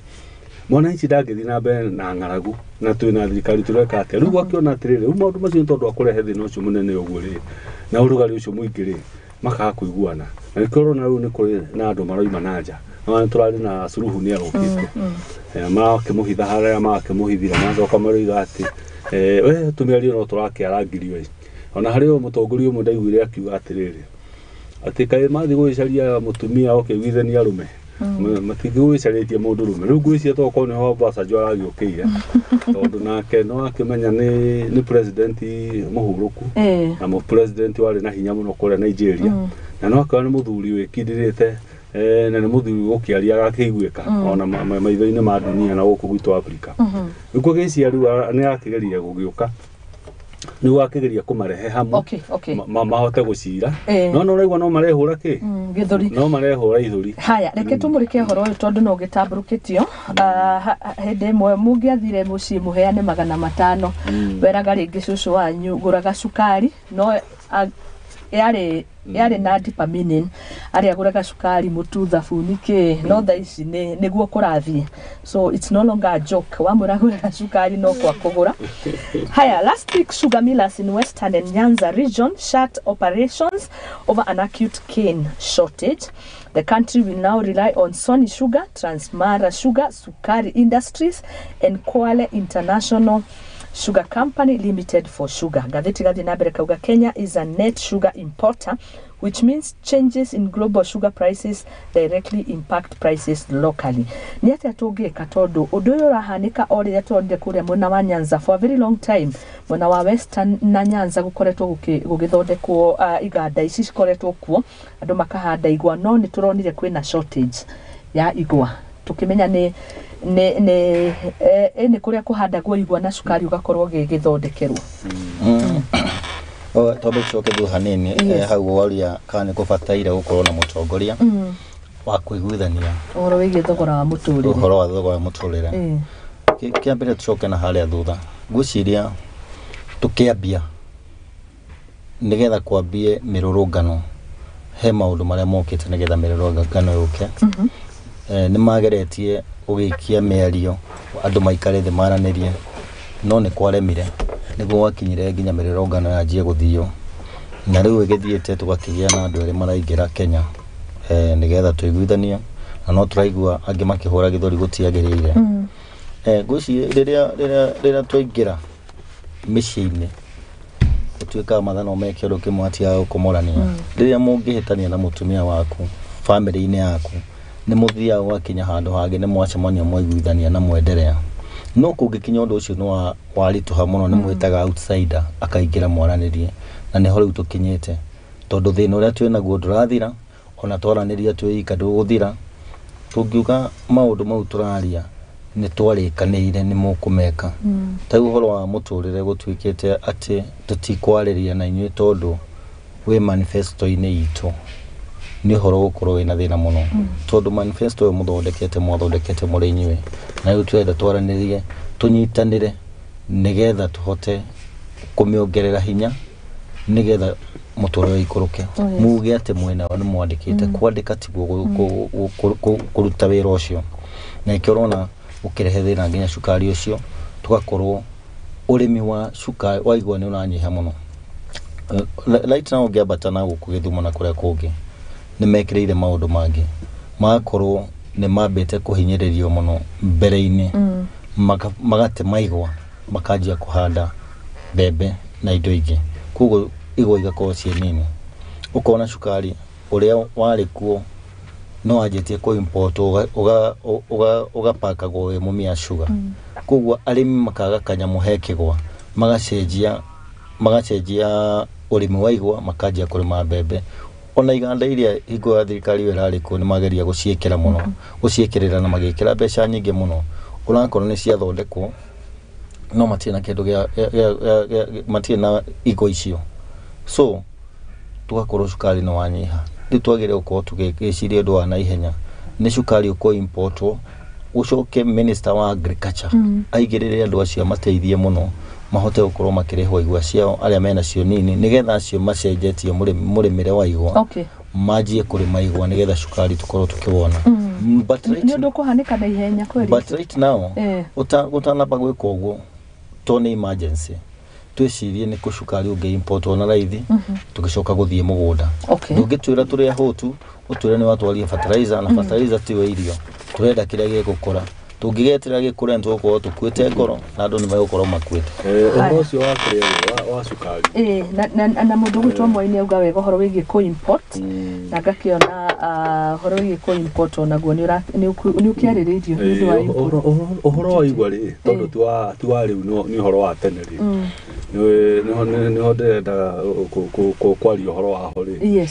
mwananchi ndangĩthiĩ na mbere na ng'aragu na twĩna thirikari tũreka atĩa. Rĩu gwakiona atĩrĩrĩ, rĩu maũndũ macio nĩ tondũ wa kũrehe thĩna ũcio mũnene ũguo rĩ, na ũrugarĩ ũcio mũingĩ rĩ, Makaga kũiguana na nĩkĩo ũrona rĩu nĩ kũrĩ na andũ maroima na nja na tũrarĩ na Suluhu nĩ arũkĩte. Marakĩmũhitha harĩa marakĩmũhithira, macoka maroiga atĩ we tũmĩario no tũrakĩarangirio ĩ. Ona harĩ o mũtongoria ũmwe ndaiguire akiuga atĩrĩrĩ, atĩ kaĩ mathiĩ gũgĩcaria mũtumia okĩiguithania arũme, matingĩgũgĩcarĩtie mũndũ rũme. Rĩu ngwĩciria tokorwo nĩho Obasanjo aragĩũkĩire, tondũ nake no akĩmenya nĩ president mũhurũku na mũ president warĩ na hinya mũno kũrĩa Nigeria, na no akĩona nĩ mũthuri wĩkindĩrĩte, na nĩ mũthuri gũkĩaria agakĩiguĩka ona maitho-inĩ ma dunia na gũkũ gwitũ Afrika. Rĩu ngwĩciria rĩu nĩ akĩgeria gũgĩũka nĩguo akĩgeria kũmarehe hamwe mahote gũcira, no no ũraigua no marehũra kĩ gĩthũri, no marehũra ithũri. Haya, reke tũmũrĩke ũhoro ũyũ tondũ no ũgĩtambũrũkĩtio. Hĩndĩ ĩmwe mũngĩathire mũciĩ mũheane 500, weraga rĩngĩ cũcũ wanyu gũraga cukari, no yarĩ na deeper meaning, arĩa agũraga cukari, mũtu, thabuni, kĩ, no thaa ici nĩguo kũrathiĩ, so it's no longer a joke. Wamwĩra gũraga cukari no kwa kũgũra. Haya, last week sugar millers in Western and Nyanza region shut operations over an acute cane shortage. The country will now rely on Sony Sugar, Transmara Sugar, Sukari Industries and Kwale International Sugar Company Limited for sugar. Gatheti gathi na mbere kauga Kenya is a net sugar importer, which means changes in global sugar prices directly impact prices locally. Nĩ atĩa tũngĩka tondũ ũndũ ũyũ ũrahanĩka o rĩrĩa tũronire kũrĩa mwena wa Nyanza for a very long time, mwena wa Western na Nyanza gũkoretwo gũgĩthondekwo iganda ici cikoretwo kuo, andũ makahanda igwa, no nĩ tũronire kwĩna shortage ya igwa, tukimenya nĩ kũrĩa kũhandagwo igwa na cukari ũgakorwo gĩgĩthondekerwo. Twambe tũcoke thutha hanini hau waria kana nĩ kũbataire gũkorwo na mũtongoria wa kũiguithania ũhoro wĩgiĩ thogora wa mũtũrĩre, ũhoro wa thogora wa mũtũrĩre. Kĩa mbere tũcoke na harĩa thutha, ngwĩciria tũkĩambia nĩgetha kwambie mĩrũrũngano he maũndũ marĩa mokĩte nĩgetha mĩrũrũngano yũke. Nĩ mageretie gũgĩikia mĩario andũ maikare thĩ maranĩrie, no nĩ kwaremire, nĩguo gwakinyire nginya mĩrũrũngano yanjie gũthio, na rĩu ĩgĩthiĩte tũgakĩgĩa na andũ erĩ maraingĩra Kenya nĩgetha tũiguithanie, na no tũraigua angĩ makĩhũra gĩthũri gũtiagĩrĩire. Ngwĩciria rĩrĩa twaingĩra mĩciĩ-inĩ gũtuĩkaga mathaa no meke ũndũ kĩmwe atigaga gũkomorania. Rĩrĩa mũngĩhĩtania na mũtumia waku bamĩrĩ-inĩ yaku, nĩ mũthiaga gwakinya handũ hangĩ nĩ mwacemania mwaiguithania na mwenderea. No kũngĩkinya ũndũ ũcio nĩ waritũha mũno, nĩ mwĩtaga outsider akaingĩra mwaranĩrie, na nĩho rĩu tũkinyĩte, tondũ thĩna ũrĩa twĩnaguo ndũrathira, ona twaranĩria twĩ ika ndũgũthira. Tũngiuga maũndũ mau tũraria nĩ twarĩkanĩire nĩ mũkũmeka. Ta rĩu ũhoro wa mũtũrĩre gũtuĩkĩte atĩ tũtikwarĩria na inyuĩ tondũ wĩ manifesto-inĩ itũ, nĩ ũhoro gũkorwo wĩna thĩna mũno, tondũ manifesto ĩyo mũthondekete mwathondekete mũrĩ inyuĩ, na rĩu tũrenda twaranĩrie tũnyitanĩre nĩgetha tũhote kũmĩongerera hinya nĩgetha mũtũrĩre ũikũrũke. Muge atĩ mwena nĩ mwandĩkĩte, kwandĩka tiguo kũruta wĩra ũcio, na nĩkĩo ũrona ũkĩrehe thĩna nginya cukari ũcio, tũgakorwo ũrĩmi wa cukari wa igwa nĩ ũranyiha mũno. Right now ũngĩambata na gũkũ Gĩthumo na kũrĩa kũngĩ nĩ mekĩrĩire maũndũ mangĩ, magakorwo nĩ mambĩte kũhinyĩrĩrio mũno mbere-inĩ, magatema igwa makanjia kũhanda mbembe na indo ingĩ, koguo igwa igakorwo ciĩ nini. Ũkona cukari ũrĩa warĩ kuo no wanjĩtie kũ import ũgapakagwo wĩ Mumia Sugar, koguo arĩmi makaga kanyamũ he kĩgwa, magacenjia ũrĩmi wa igwa makanjia kũrĩma mbembe. Ona iganda iria hingo ya thirikari ĩyo ĩrarĩ kuo nĩ mageria gũciĩkĩra mũno, gũciĩkĩrĩra na magĩkĩra mbeca nyingĩ mũno, ũrakora nĩ ciathondekwo no matirĩ na kĩndũ gĩa matirĩ na igwa icio, so tũgakorwo cukari nĩ wanyiha. Rĩu twagĩrĩire gũkorwo tũgĩciria ũndũ wa naihenya, nĩ cukari ũkũ importwo, ũcoke minister wa agriculture aigĩrĩre andũ acio amateithie mũno mahote gũkorwo makĩrĩhwo igwa ciao arĩa mena cio nini, nĩgetha acio macenjetie mũrĩmĩre wa igwa manjie kũrĩma igwa nĩgetha cukari tũkorwo tũkĩwona. But right, Nĩ ũndũ ũkũhanĩka na ihenya kweli. But right now gũtanamba gwĩka ũguo to nĩ emergency, Twĩcirie nĩ kũ cukari ũngĩ importwo na raithi, tũgĩcoka gũthiĩ mũgũnda. Ndũngĩtwĩra tũrĩ ahũtu, ũtwĩre nĩ watwaria fertilizer, na fertilizer tiwe irio. Tũrenda kĩrĩa gĩgũkũra. Tũngĩgeterera gĩkũre, nĩ tũgũkorwo tũkuĩte ngoro na andũ nĩ megũkorwo makuĩte. Ũhoro ũcio wa kĩrĩa wa cukari. Ĩĩ, na mũndũ ũgwĩtwo Moi nĩ auga wega ũhoro wĩgiĩ kũ-import, na ngakĩona ũhoro wĩgiĩ kũ-import onaguo nĩ ũkĩarĩrĩirio nĩ ũndũ wa import. Ũhoro wa igwa rĩ, tondũ ti wa rĩu, nĩ ũhoro wa tene rĩ, nĩho ndĩrendaga kwaria ũhoro waho rĩ.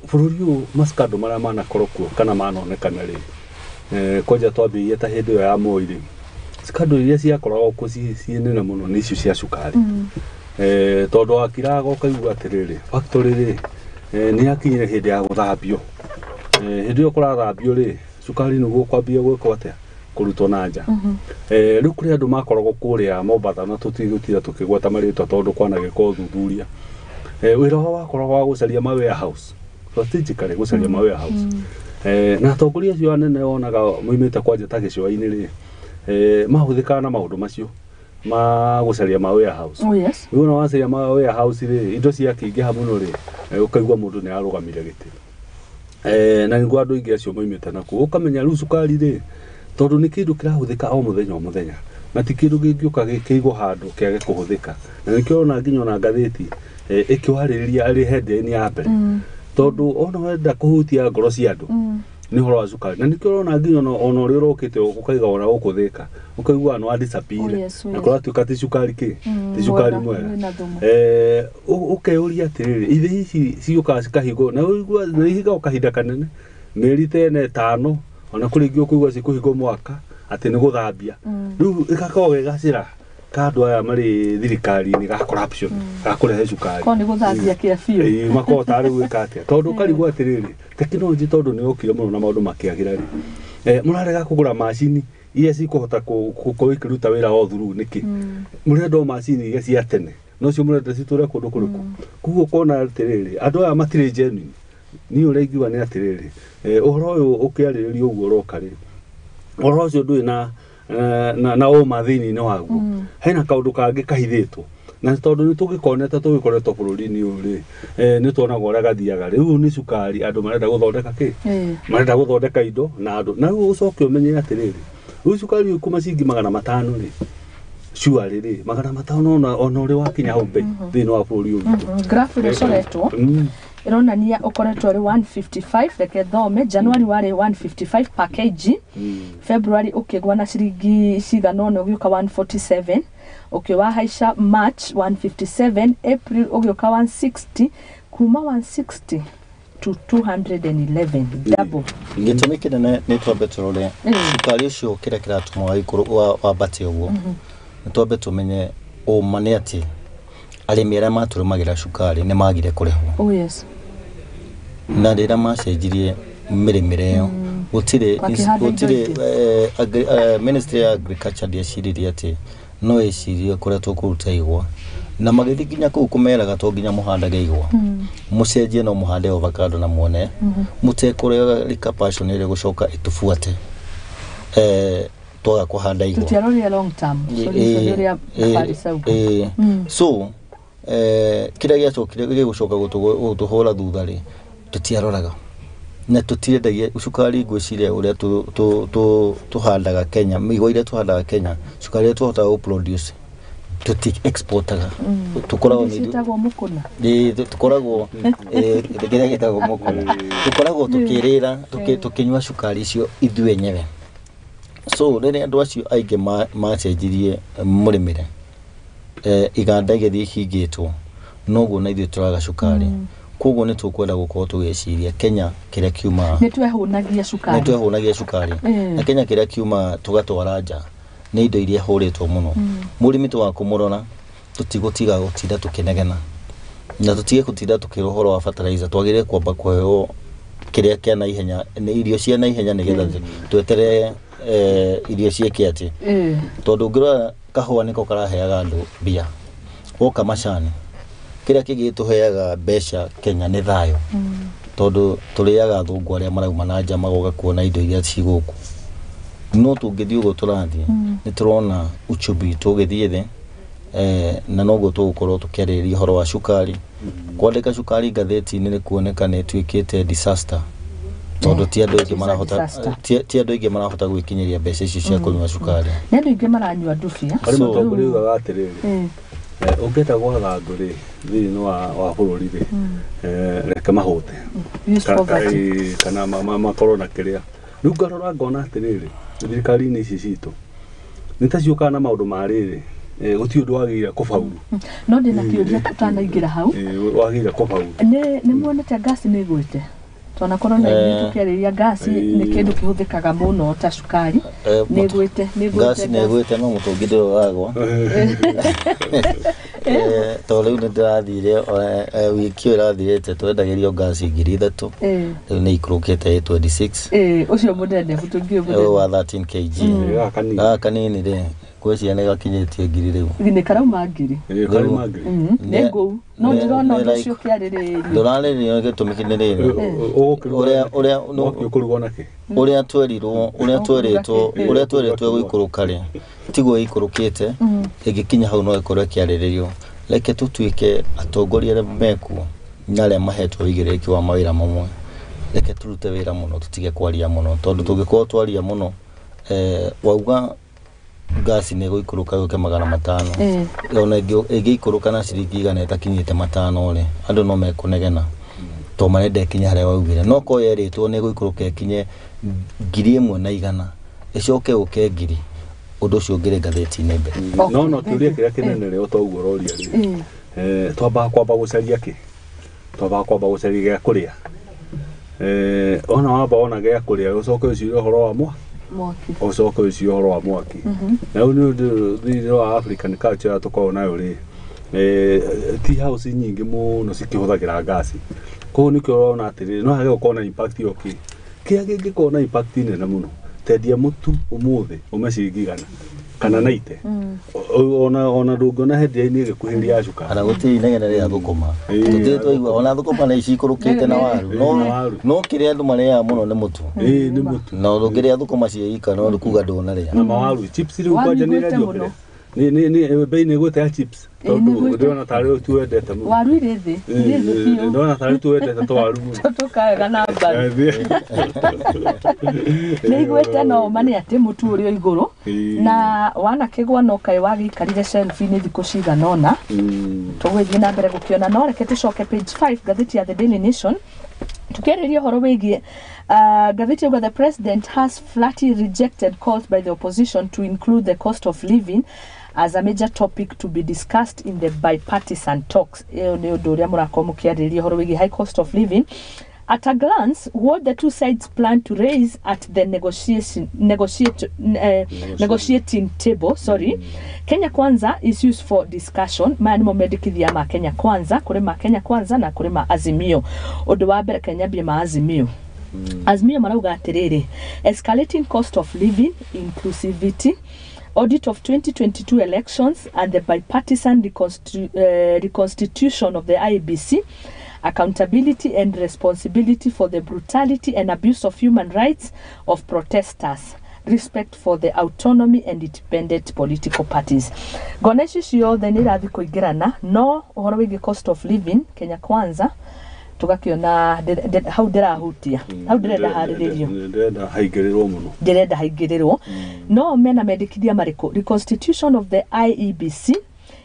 Bũrũri ũyũ, mascandal marĩa manakorwo kuo kana manonekana rĩ, kwanja twambĩrĩrie ta hĩndĩ ĩyo ya Moi rĩ, scandal iria ciakoragwo kuo ciĩ nene mũno nĩ icio cia cukari. Tondũ wakiraga ũkaigua atĩrĩrĩ, factory rĩ, nĩ yakinyire hĩndĩ ya gũthambio. Hĩndĩ ĩyo kũrathambio rĩ, cukari nĩguo kwambia gwĩkwo atĩa, kũrutwo na nja. Rĩu kũrĩ andũ makoragwo kũrĩa Mombatha, na tũtigũtinda tũkĩgweta marĩtwa tondũ kwanagĩka ũthuthuria. Wĩra wao wakoragwo wa gũcaria ma warehouse, strategically gũcaria ma warehouse. Na atongoria acio anene wonaga moimĩte kwanja ta gĩcũa-inĩ rĩ, mahũthĩkaga na maũndũ macio ma gũcaria ma warehouse. Rĩu ona wacaria ma warehouse rĩ, indo ciakĩingĩha mũno rĩ, ũkaigua mũndũ nĩ arũgamire gĩtĩ. Na nĩguo andũ aingĩ acio moimĩte nakuo, ũkamenya rĩu cukari rĩ, tondũ nĩ kĩndũ kĩrahũthĩka o mũthenya o mũthenya, na ti kĩndũ kĩngĩũka kĩigwo handũ kĩage kũhũthĩka. Na nĩkĩo ũrona nginya ona ngathĩti ĩkĩwarĩrĩria arĩ headline ya mbere, tondũ ona wenda kũhutia ngoro cia andũ nĩ ũhoro wa cukari. Na nĩkĩo ũrona nginya ona ũrĩa ũrokĩte ũkaiga ona gũkũ Thĩka, ũkaigua nĩ wa disappear, na kũratuĩka ti cukari kĩ, ti cukari mwega. Ũkeyũria atĩrĩrĩ, ithĩ ici ciũkaga cikahingwo na ũigua na ihingagwo kahinda kanene, mĩeri ta ĩna ĩtano, ona kũrĩ ingĩ ũkũigua cikũhingwo mwaka atĩ nĩ gũthambia. Rĩu ĩgakorwo ge gacĩra ka andũ aya marĩ thirikari-inĩ ga corruption, ga kũrehe cukari. Korwo nĩ gũthambia kĩa biũ. Ĩĩ, makoragwo tarĩ gwĩka atĩa, tondũ ũkarigwo atĩrĩrĩ, tekinoronjĩ tondũ nĩ yokire mũno na maũndũ makĩagĩra rĩ, mũrarega kũgũra macini iria cikũhota gũkorwo ikĩruta wĩra o through nĩkĩ? Mũrenda o macini iria cia tene, no cio mũrenda citũre kũndũ kũrĩkũ? Koguo ũkona atĩrĩrĩ, andũ aya matirĩ genuine. Niĩ ũrĩa ingiuga nĩ atĩrĩrĩ, ũhoro ũyũ ũkĩarĩrĩrio ũguo ũroka rĩ, ũhoro ũcio ndũrĩ na ũma thĩinĩ-inĩ waguo. Hena kaũndũ kangĩ kahithĩtwo, na tondũ nĩ tũgĩkonete tũgĩkoretwo bũrũri-inĩ ũyũ rĩ, nĩ tuonaga ũrĩa gathiaga. Rĩu nĩ cukari andũ marenda gũthondeka kĩ, marenda gũthondeka indo na andũ. Na rĩu ũcoke ũmenye atĩrĩrĩ, rĩu cukari ũyũ kuma ciringi 500 rĩ, cuarĩ rĩ, 500 ona ũrĩ wakinya hau bei thĩinĩ wa bũrũri ũyũ witũ. Graph ĩrĩa ĩcoretwo ĩronania ũkoretwo ũrĩ 155. Reke thome. January warĩ 155 per kg, February ũkĩgwa na ciringi cigana ũna ũgĩũka 147, ũkĩwahaica March 157, April ũgĩũka 160, kuma 160 to 211, double. Gĩtũmi kĩnene nĩ twambe tũrore cukari ũcio, kĩrĩa kĩratũma wambate ũguo. Nĩ twambe tũmenye ũma nĩ atĩ arĩmi arĩa matũrĩmagĩra cukari nĩ magire kũrĩhwo. Na rĩrĩa macenjirie mĩrĩmĩre ĩyo, gũtirĩ Makĩhanda indo gũtirĩ ingĩ. Ministry ya Agriculture ndĩeciririe atĩ no ĩcirie kũrĩa tũkũruta igwa, na magĩthiĩ nginya kũu kũmeraga to nginya mũhandage igwa, mũcenjie no mũhande avocado na muone mũtekũreka passion ĩrĩa gũcoka ĩtũbuate twaga kũhanda igwa. Tũtiarorire long term solution ĩrĩa Farisa uga. So kĩrĩa gĩacokire gĩgũcoka gũtũhũra thutha rĩ, tũtiaroraga na tũtiendagia cukari. Ngwĩciria ũrĩa tũhandaga Kenya, igwa iria tũhandaga Kenya, cukari ũrĩa tũhotaga gũ produce, tũti exportaga, tũkoragwo nĩ Ciĩtagwo mũkũna. Ĩĩ, tũkoragwo kĩrĩa gĩtagwo mũkũna, tũkoragwo tũkĩrĩra tũkĩnyua cukari icio ithuĩ enyewe. So rĩrĩa andũ acio aingĩ macenjirie mũrĩmĩre, iganda igĩthiĩ ihingĩtwo, noguo na ithuĩ tũraga cukari. Koguo nĩ tũkwenda gũkorwo tũgĩciria Kenya kĩrĩa kiumaga Nĩ twehũnagia cukari. Nĩ twehũnagia cukari. Na Kenya kĩrĩa kiumaga tũgatwara nja nĩ indo iria hũrĩtwo mũno. Mũrĩmi twaga kũmũrora, tũtigũtiga gũtinda tũkĩnegena na tũtige gũtinda tũkĩrwo ũhoro wa fertilizer. Twagĩrĩire kwamba kũheo kĩrĩa kĩa naihenya, nĩ irio cia naihenya, nĩgetha tweterere irio ciĩke atĩ, tondũ ũngĩrora kahũa nĩko karaheaga andũ mbia, woka macani, kĩrĩa kĩngĩ gĩtũheaga mbeca Kenya nĩ thayũ, tondũ tũrĩaga athũngũ arĩa marauma na nja magoka kuona indo iria ci gũkũ. No tũngĩthiĩ ũguo tũrathiĩ, nĩ tũrona uchumi witũ ũgĩthiĩ thĩ. Na noguo tũgũkorwo tũkĩarĩrĩria ũhoro wa cukari. Kwandĩka cukari ngathĩti-inĩ nĩ kuoneka nĩ ĩtuĩkĩte disaster, tondũ ti andũ aingĩ marahota, Disaster. ti andũ aingĩ marahota gwĩkinyĩria mbeca icio cia kũnyua cukari. Nĩ andũ aingĩ maranyua ndubia. Harĩ mũtongoria ugaga atĩrĩrĩ, ũngĩenda gwatha andũ rĩ thĩinĩ wa bũrũri rĩ, reke mahũte. Use poverty. Kana makorwo na kĩrĩa. Rĩu ngarora ngona atĩrĩrĩ, thirikari-inĩ ici citũ nĩ ta ciũkaga na maũndũ ma rĩrĩ, gũtirĩ ũndũ wagĩrĩire kũbauru. No ndĩna kĩũria tũtanaingĩra hau. Wagĩrĩire kũbauru. Nĩ muonete ngasi nĩ ĩgwĩte? Twanakorwo na ithuĩ tũkĩarĩrĩria ngasi nĩ kĩndũ kĩhũthĩkaga mũno ta cukari. Nĩ ĩgwĩte, nĩ ĩgwĩte. Ngasi nĩ ĩgwĩte, no mũtũngi ndũrĩ ũragwa. Tondũ rĩu nĩ ndĩrathire wiki ĩyo ĩrathirĩte, twendagĩrio ngasi 3000. Rĩu nĩ ikũrũkĩte 26. Ũcio mũnene, mũtũngi ũyũ ũyũ wa mũnene. 13 kg. Gaka kanini. Gaka kanini rĩ, ngwĩciria nĩ gakinyĩtie 1000 rĩu. Nĩ karauma 1000. Karima 1000. Nĩ ngũu no ndĩrona ũndũ ũcio ũkĩarĩrĩrio. Ndũrarĩrĩrio, gĩtũmi nĩ rĩrĩ, ũrĩa Mwaki ũkũrugwo nakĩ? Ũrĩa twerirwo, ũrĩa tweritwo, ũrĩa tweritwo gũikũrũka rĩ, tiguo ĩikũrũkĩte. Ĩngĩkinya hau no ĩkorwo ĩkĩarĩrĩrio. Reke tũtuĩke atongoria arĩa mekuo na arĩa mahetwo ũigĩrĩrĩki wa mawĩra mamwe, reke tũrute wĩra mũno, tũtige kwaria mũno, tondũ tũngĩkorwo twaria mũno, wauga ngasi nĩ ĩgũikũrũka yũke 500, ona ĩngĩikũrũka na ciringi 100 ĩtakinyĩte 500 rĩ, andũ no mekũnegena to marenda ĩkinye harĩa waugire. No korwo yerĩtwo nĩ ĩgũikũrũka ĩkinye 1100, ĩcoke ũke 1000, ũndũ ũcio ũngĩrĩ ngathĩti-inĩ mbere. No kĩũria kĩrĩa kĩnene rĩ, o ta ũguo ũroria rĩ, twambaga kwamba gũcaria kĩ? Twambaga kwamba gũcaria gĩa kũrĩa. Ona wamba wona gĩa kũrĩa, ũcoke ũcirie ũhoro wa mwaki. Ũcoke ũcirie ũhoro wa mwaki. Na rĩu nĩ ũndũ thĩinĩ wa African culture ĩrĩa tũkoragwo nayo rĩ, tea house nyingĩ mũno cikĩhũthagĩra ngasi. Koguo nĩkĩo ũrona atĩrĩrĩ, no hage gũkorwo na impact o kĩ kĩrĩa kĩngĩkorwo na impact nene mũno, tendia mũtu ũmũthĩ ume ciringi 100 kana 90, ona ndũngĩona headline ĩgĩkuhĩrĩria ya cukari. Ana gũtirĩ inegene rĩa thũkũma. Tũtirĩ twaigua ona thũkũma nĩ cikũrũkĩte na waru, no Na waru. No kĩrĩa andũ marĩaga mũno nĩ mũtu. Ĩĩ, nĩ mũtu. Na ũngĩrĩa thũkũma ciĩ ika no kuga ndũnarĩa. Na mawaru, chips rĩu Waru kwanja nĩ igwĩte irendio mũno. kĩrĩa nĩ bei nĩ ĩgwĩte ya chips, Ĩĩ, nĩ tondũ ĩgwĩte. ndĩrona tarĩ tu wendete mũno. Waru irĩ thĩ, irĩ thĩ biũ. Ndĩrona tarĩ tu wendete twaru mũno. Tũkaga na mbaru. Nĩ igwĩte, no ma nĩ atĩ mũtu ũrĩ o igũrũ. Na wanakĩgwa no kaĩ wagĩikarire shelf-inĩ thikũ cigana ũna, tũgũgĩthiĩ na mbere gũkĩona. No reke tũcoke page 5, ngathĩti ya The Daily Nation, tukĩarĩria ũhoro wĩgiĩ ngathĩti yauga the president has flatly rejected calls by the opposition to include the cost of living as a major topic to be discussed in the bipartisan talks. Ĩyo nĩ ũndũ ũrĩa mũrakorwo mũkĩarĩrĩria, ũhoro wĩgiĩ high cost of living. At a glance, what the two sides plan to raise at the negotiation, negotiate, negotiating table, sorry. Kenya Kwanza issues for discussion. Maya nĩmo mendekithia ma Kenya Kwanza, kũrĩ ma Kenya Kwanza na kũrĩ ma Azimio. Ũndũ wa mbere, Kenya mbie ma Azimio. Azimio marauga atĩrĩrĩ, escalating cost of living, inclusivity, audit of 2022 elections and the bipartisan reconstitution of the IEBC, accountability and responsibility for the brutality and abuse of human rights of protesters, respect for the autonomy and independent political parties. Ngona ici ciothe nĩ irathiĩ kũingĩrana, no ũhoro wĩgiĩ cost of living, Kenya Kwanza tũgakĩona hau ndĩrahutia hau, ndĩrenda harĩrĩrio. Ndĩrenda haingĩrĩrwo mũno. Ndĩrenda haingĩrĩrwo. No mena mendekithia marĩkũ? Reconstitution of the IEBC,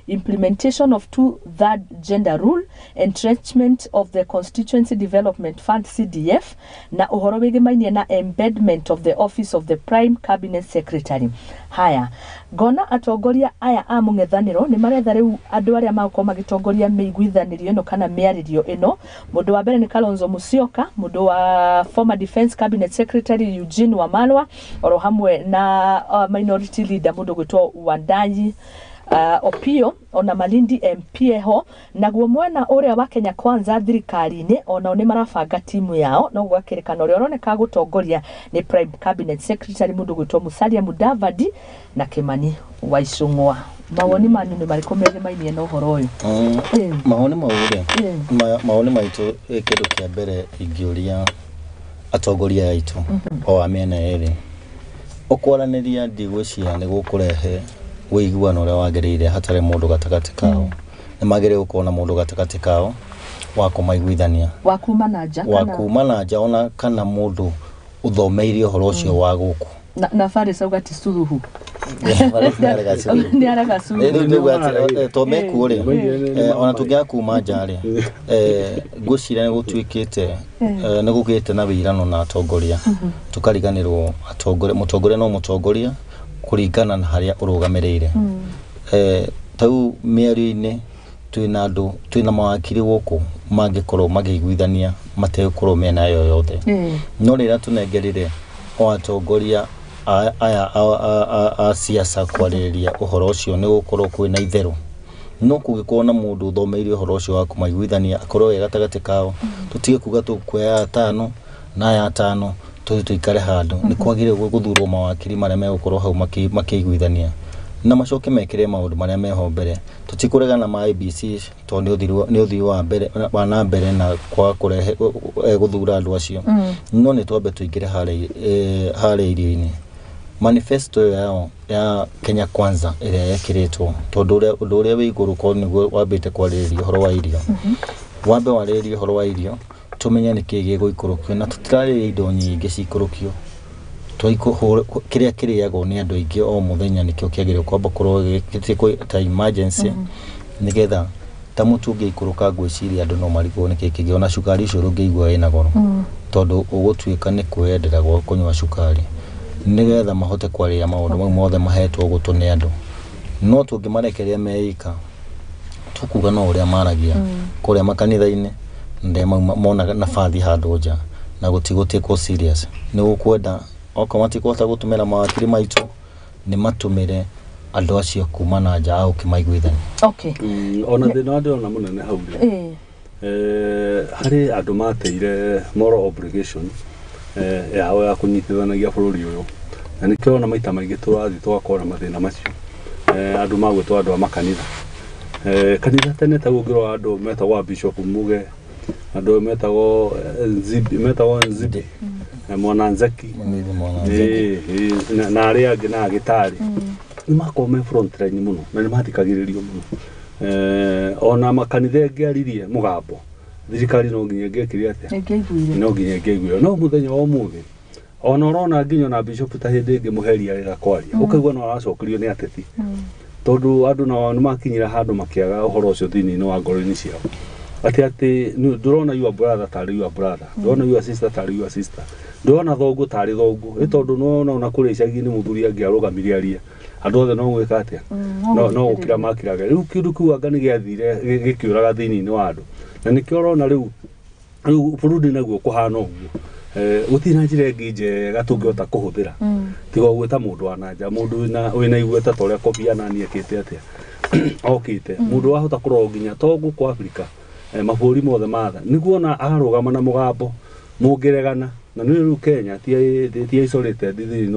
implementation of two-third gender rule, entrenchment of the Constituency Development Fund, CDF, na ũhoro wĩgĩmainie na embedment of the office of the Prime Cabinet Secretary. Haya, ngona atongoria aya a mũng'ethanĩro nĩ maretha rĩu andũ arĩa magũkorwo magĩtongoria mĩiguithanĩrio ĩno kana mĩarĩrio ĩno. Mũndũ wa mbere nĩ Kalonzo Musyoka, mũndũ wa former Defense Cabinet Secretary Eugene Wamalwa, oro hamwe na minority leader mũndũ gwĩtwo Wandayi Opio, ona Malindi MP eho. Naguo mwena ũrĩa wa Kenya Kwanza thirikari-inĩ, onao nĩ marabanga timu yao, no gwakĩrĩkana ũrĩa ũroneka gũtongoria nĩ Prime Cabinet Secretary mũndũ gwĩtwo Musalia Mudavadi na Kimani Waicũng'wa. Mawoni manyu nĩ marĩkũ megemainie na ũhoro ũyũ? Mawoni mau rĩ, mawoni maitũ, kĩndũ kĩa mbere ingĩũria atongoria aya aitũ o a mĩena yerĩ, ũkwaranĩria ndigwĩciria nĩ gũkũrehe ũiguano ũrĩa wagĩrĩire hatarĩ mũndũ gatagatĩ kao. Nĩ magĩrĩire gũkorwo na mũndũ gatagatĩ kao wa kũmaiguithania, wa kuma na nja, wa kuma na nja, ona kana mũndũ ũthomeire ũhoro ũcio wa gũkũ. Na Faris auga ti suluhu. Nĩ arega suluhu. Rĩu to mekuo rĩ, ona tũngĩaga kuma nja rĩ, ngwĩciria nĩ gũtuĩkĩte nĩ gũgĩte na wĩirano na atongoria, tũkariganĩrwo atongoria, mũtongoria no mũtongoria kũringana na harĩa ũrũgamĩrĩire. Tau mĩario-inĩ twĩna andũ, twĩna mawakiri gũkũ mangĩkorwo makĩiguithania mategũkorwo mĩena ĩyo yothe. No rĩrĩa tũnengerire o atongoria aya a siasa kwarĩrĩria ũhoro ũcio, nĩ gũkorwo kwĩna itherũ. No kũngĩkorwo na mũndũ ũthomeire ũhoro ũcio wa kũmaiguithania, akorwo e gatagatĩ kao, tũtige kuga tũkuoya atano na aya atano tũthiĩ tũikare handũ. Nĩ kwagĩrĩirwo gũthurwo mawakiri marĩa megũkorwo hau makĩiguithania, na macoke mekĩre maũndũ marĩa meho mbere. Tũtikũregana ma IEBC tondũ nĩ ũthii wa mbere wa na mbere na kwaga kũrehe gũthura andũ acio, no nĩ twambe tũingĩre harĩa irio-inĩ. Manifesto yao ya Kenya Kwanza ĩrĩa yekĩrĩtwo, tondũ ũndũ ũrĩa wĩ igũrũ korwo nĩguo wambĩte kwarĩrĩria ũhoro wa irio, wambe warĩrĩrie ũhoro wa irio, tũmenye nĩkĩĩ gĩgũikũrũkio, na tũtirarĩrĩria indo nyingĩ cikũrũkio. Kĩrĩa kĩrĩagwo nĩ andũ aingĩ o mũthenya nĩkĩo kĩagĩrĩirwo kwamba kũrorwo ta emergency, nĩgetha ta mũtu ũngĩikũrũka ngwĩciria andũ no marigwo nĩkĩĩ kĩngĩ, ona cukari ũcio ũngĩigua wĩna goro, tondũ ũgũtuĩka nĩ kwĩyendera gwa kũnyua cukari, nĩgetha mahote kwarĩrĩria maũndũ mau mothe mahetwo gũtũ nĩ andũ. No tũngĩmarekereria meika, tũkuga no ũrĩa maragia kũrĩa makanitha-inĩ, ndĩa monaga nabathi handũ nja, na gũtigũtuĩkwo serious. Nĩ gũkwenda okorwo matikũhota gũtũmĩra mawakiri maitũ, nĩ matũmĩre andũ acio kuma na nja a gũkĩmaiguithania. Okay. Ona thĩna ndĩrona mũnene hau rĩ, harĩ andũ mateire moral obligation yao ya kũnyitithanagia bũrũri ũyũ, na nĩkĩo ona maita maingĩ tũrathiĩ tũgakorwo na mathĩna macio. Andũ magwĩtwo andũ a makanitha, kanitha tene ta ũngĩrora andũ metagwo Bishop Muge, andũ metagwo Nzibi, metagwo Nzibi, Mwana Nzeki, na arĩa angĩ na agĩtarĩ, nĩ makoragwo me front line mũno na nĩ mathikagĩrĩrio mũno. Ona makanitha ĩngĩaririe mũgambo, thirikari no nginya ĩngĩekire atĩa, no nginya ĩngĩaiguire. No mũthenya wa ũmũthĩ ona ũrona nginya ona bishop ta hĩndĩ ĩngĩ mũheri arega kwaria, ũkaigua no aracokerio nĩ ateti, tondũ andũ nao nĩ makinyĩra handũ makĩaga ũhoro ũcio thĩinĩ wa ngoro-inĩ ciao, atĩ ndũrona your brother tarĩ your brother, ndũrona your sister tarĩ your sister, ndũrona thoguo tarĩ thoguo, ĩ tondũ nĩwona ona kũrĩa icagi-inĩ mũthuri angĩarũgamire arie, andũ othe no gwĩka atĩa, no gũkira makiraga. Rĩu kĩndũ kĩu anga nĩ gĩathire gĩkĩũraga thĩinĩ wa andũ, na nĩkĩo ũrona rĩu bũrũri naguo kũhana ũguo. Gũtirĩ na njĩra ĩngĩ njega tũngĩhota kũhũthĩra tiga gwĩta mũndũ wa na nja, mũndũ wĩna igweta ta ũrĩa Kofi Annan ekĩte atĩa okĩte, mũndũ wahota kũrora nginya to gũkũ Afrika, mabũrũri mothe matha, nĩguo ona arũgama na mũgambo mũngĩregana na nĩ rĩu Kenya ti isolated thĩinĩ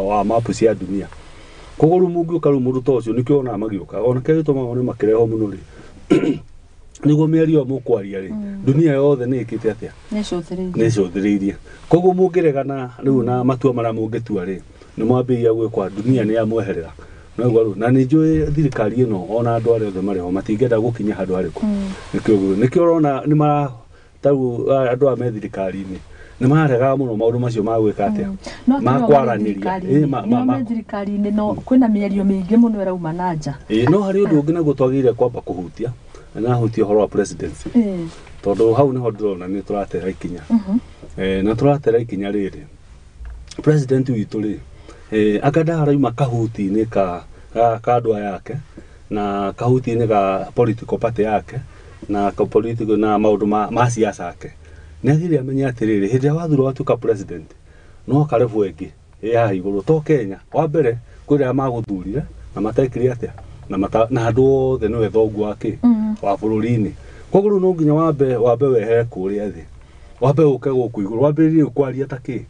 wa mapu cia dunia. Koguo rĩu mũngĩũka rĩu mũndũ ta ũcio nĩkĩo onaga magĩũka, ona kĩrĩa gĩtũmaga one makĩrehwo mũno rĩ, nĩguo mĩario ĩyo mũkwaria rĩ, dunia yothe nĩ ĩkĩte atĩa, nĩ ĩcũthĩrĩirie. Koguo mũngĩregana rĩu na matua marĩa mũngĩtua rĩ, nĩ mwambĩrĩria gwĩkwa, dunia nĩ yamweherera. Na nĩ njũĩ thirikari ĩno ona andũ arĩa othe marĩ ho matingĩenda gũkinya handũ harĩkũ. Nĩkĩo ũrona nĩ mara tau andũ aya me thirikari-inĩ nĩ maregaga mũno maũndũ macio ma gwĩka atĩa, ma kwaranĩria me thirikari-inĩ, no kwĩna mĩario mĩingĩ mũno ĩrauma na nja. No harĩ ũndũ ũngĩ naguo twagĩrĩire kwamba kũhutia, na hutia ũhoro wa presidency, tondũ hau nĩho ndĩrona nĩ tũratera ikinya, na tũratera ikinya rĩrĩ president witũ rĩ, anga ndarauma kahuti-inĩ ka andũ aya ake, na kahuti-inĩ ga political party yake, na political na maũndũ ma siasa ake, nĩ agĩrĩire amenye atĩrĩrĩ, hĩndĩ ĩrĩa wathurwo watuĩka president no karebu ĩngĩ ĩ haha igũrũ to Kenya. Wa mbere kwĩ arĩa magũthurire na matekire atĩa, na andũ othe nĩwe thoguo wa kĩ wa bũrũri-inĩ. Koguo rĩu no nginya wambe wehere kũrĩa thĩ, wambe ũke gũkũ igũrũ, wambĩrĩrie kwaria ta kĩ,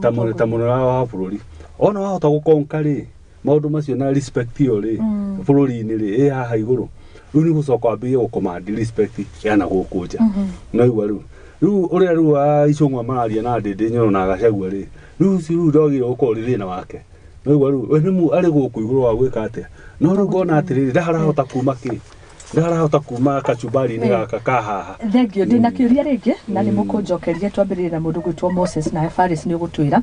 ta mũnene wa bũrũri. Ona wahota gũkonka rĩ maũndũ macio na respect ĩyo rĩ bũrũri-inĩ rĩ ĩ haha igũrũ, rĩu nĩ gũcoka wambĩrĩrie gũcommand respect ya na gũkũ nja. No igua rĩu ũrĩa rĩu wa Icũng'wa mararia na Ndĩndĩ Nyoro na Gachagua rĩ, rĩu ũcio rĩu ndwagĩrĩirwo gũkorwo ũrĩ thĩna wake, No rĩu we nĩ arĩ gũkũ igũrũ wa gwĩka atĩa? No rĩu ngona atĩrĩrĩ, ndarahota kuma kĩ, ndarahota kuma kachumbari-inĩ gaka ka haha. Thengio. Ndĩna kĩũria rĩngĩ na nĩ mũkũnjokeria. Twambĩrĩrie na mũndũ gwĩtwo Moses na Faris nĩ ũgũtwĩra.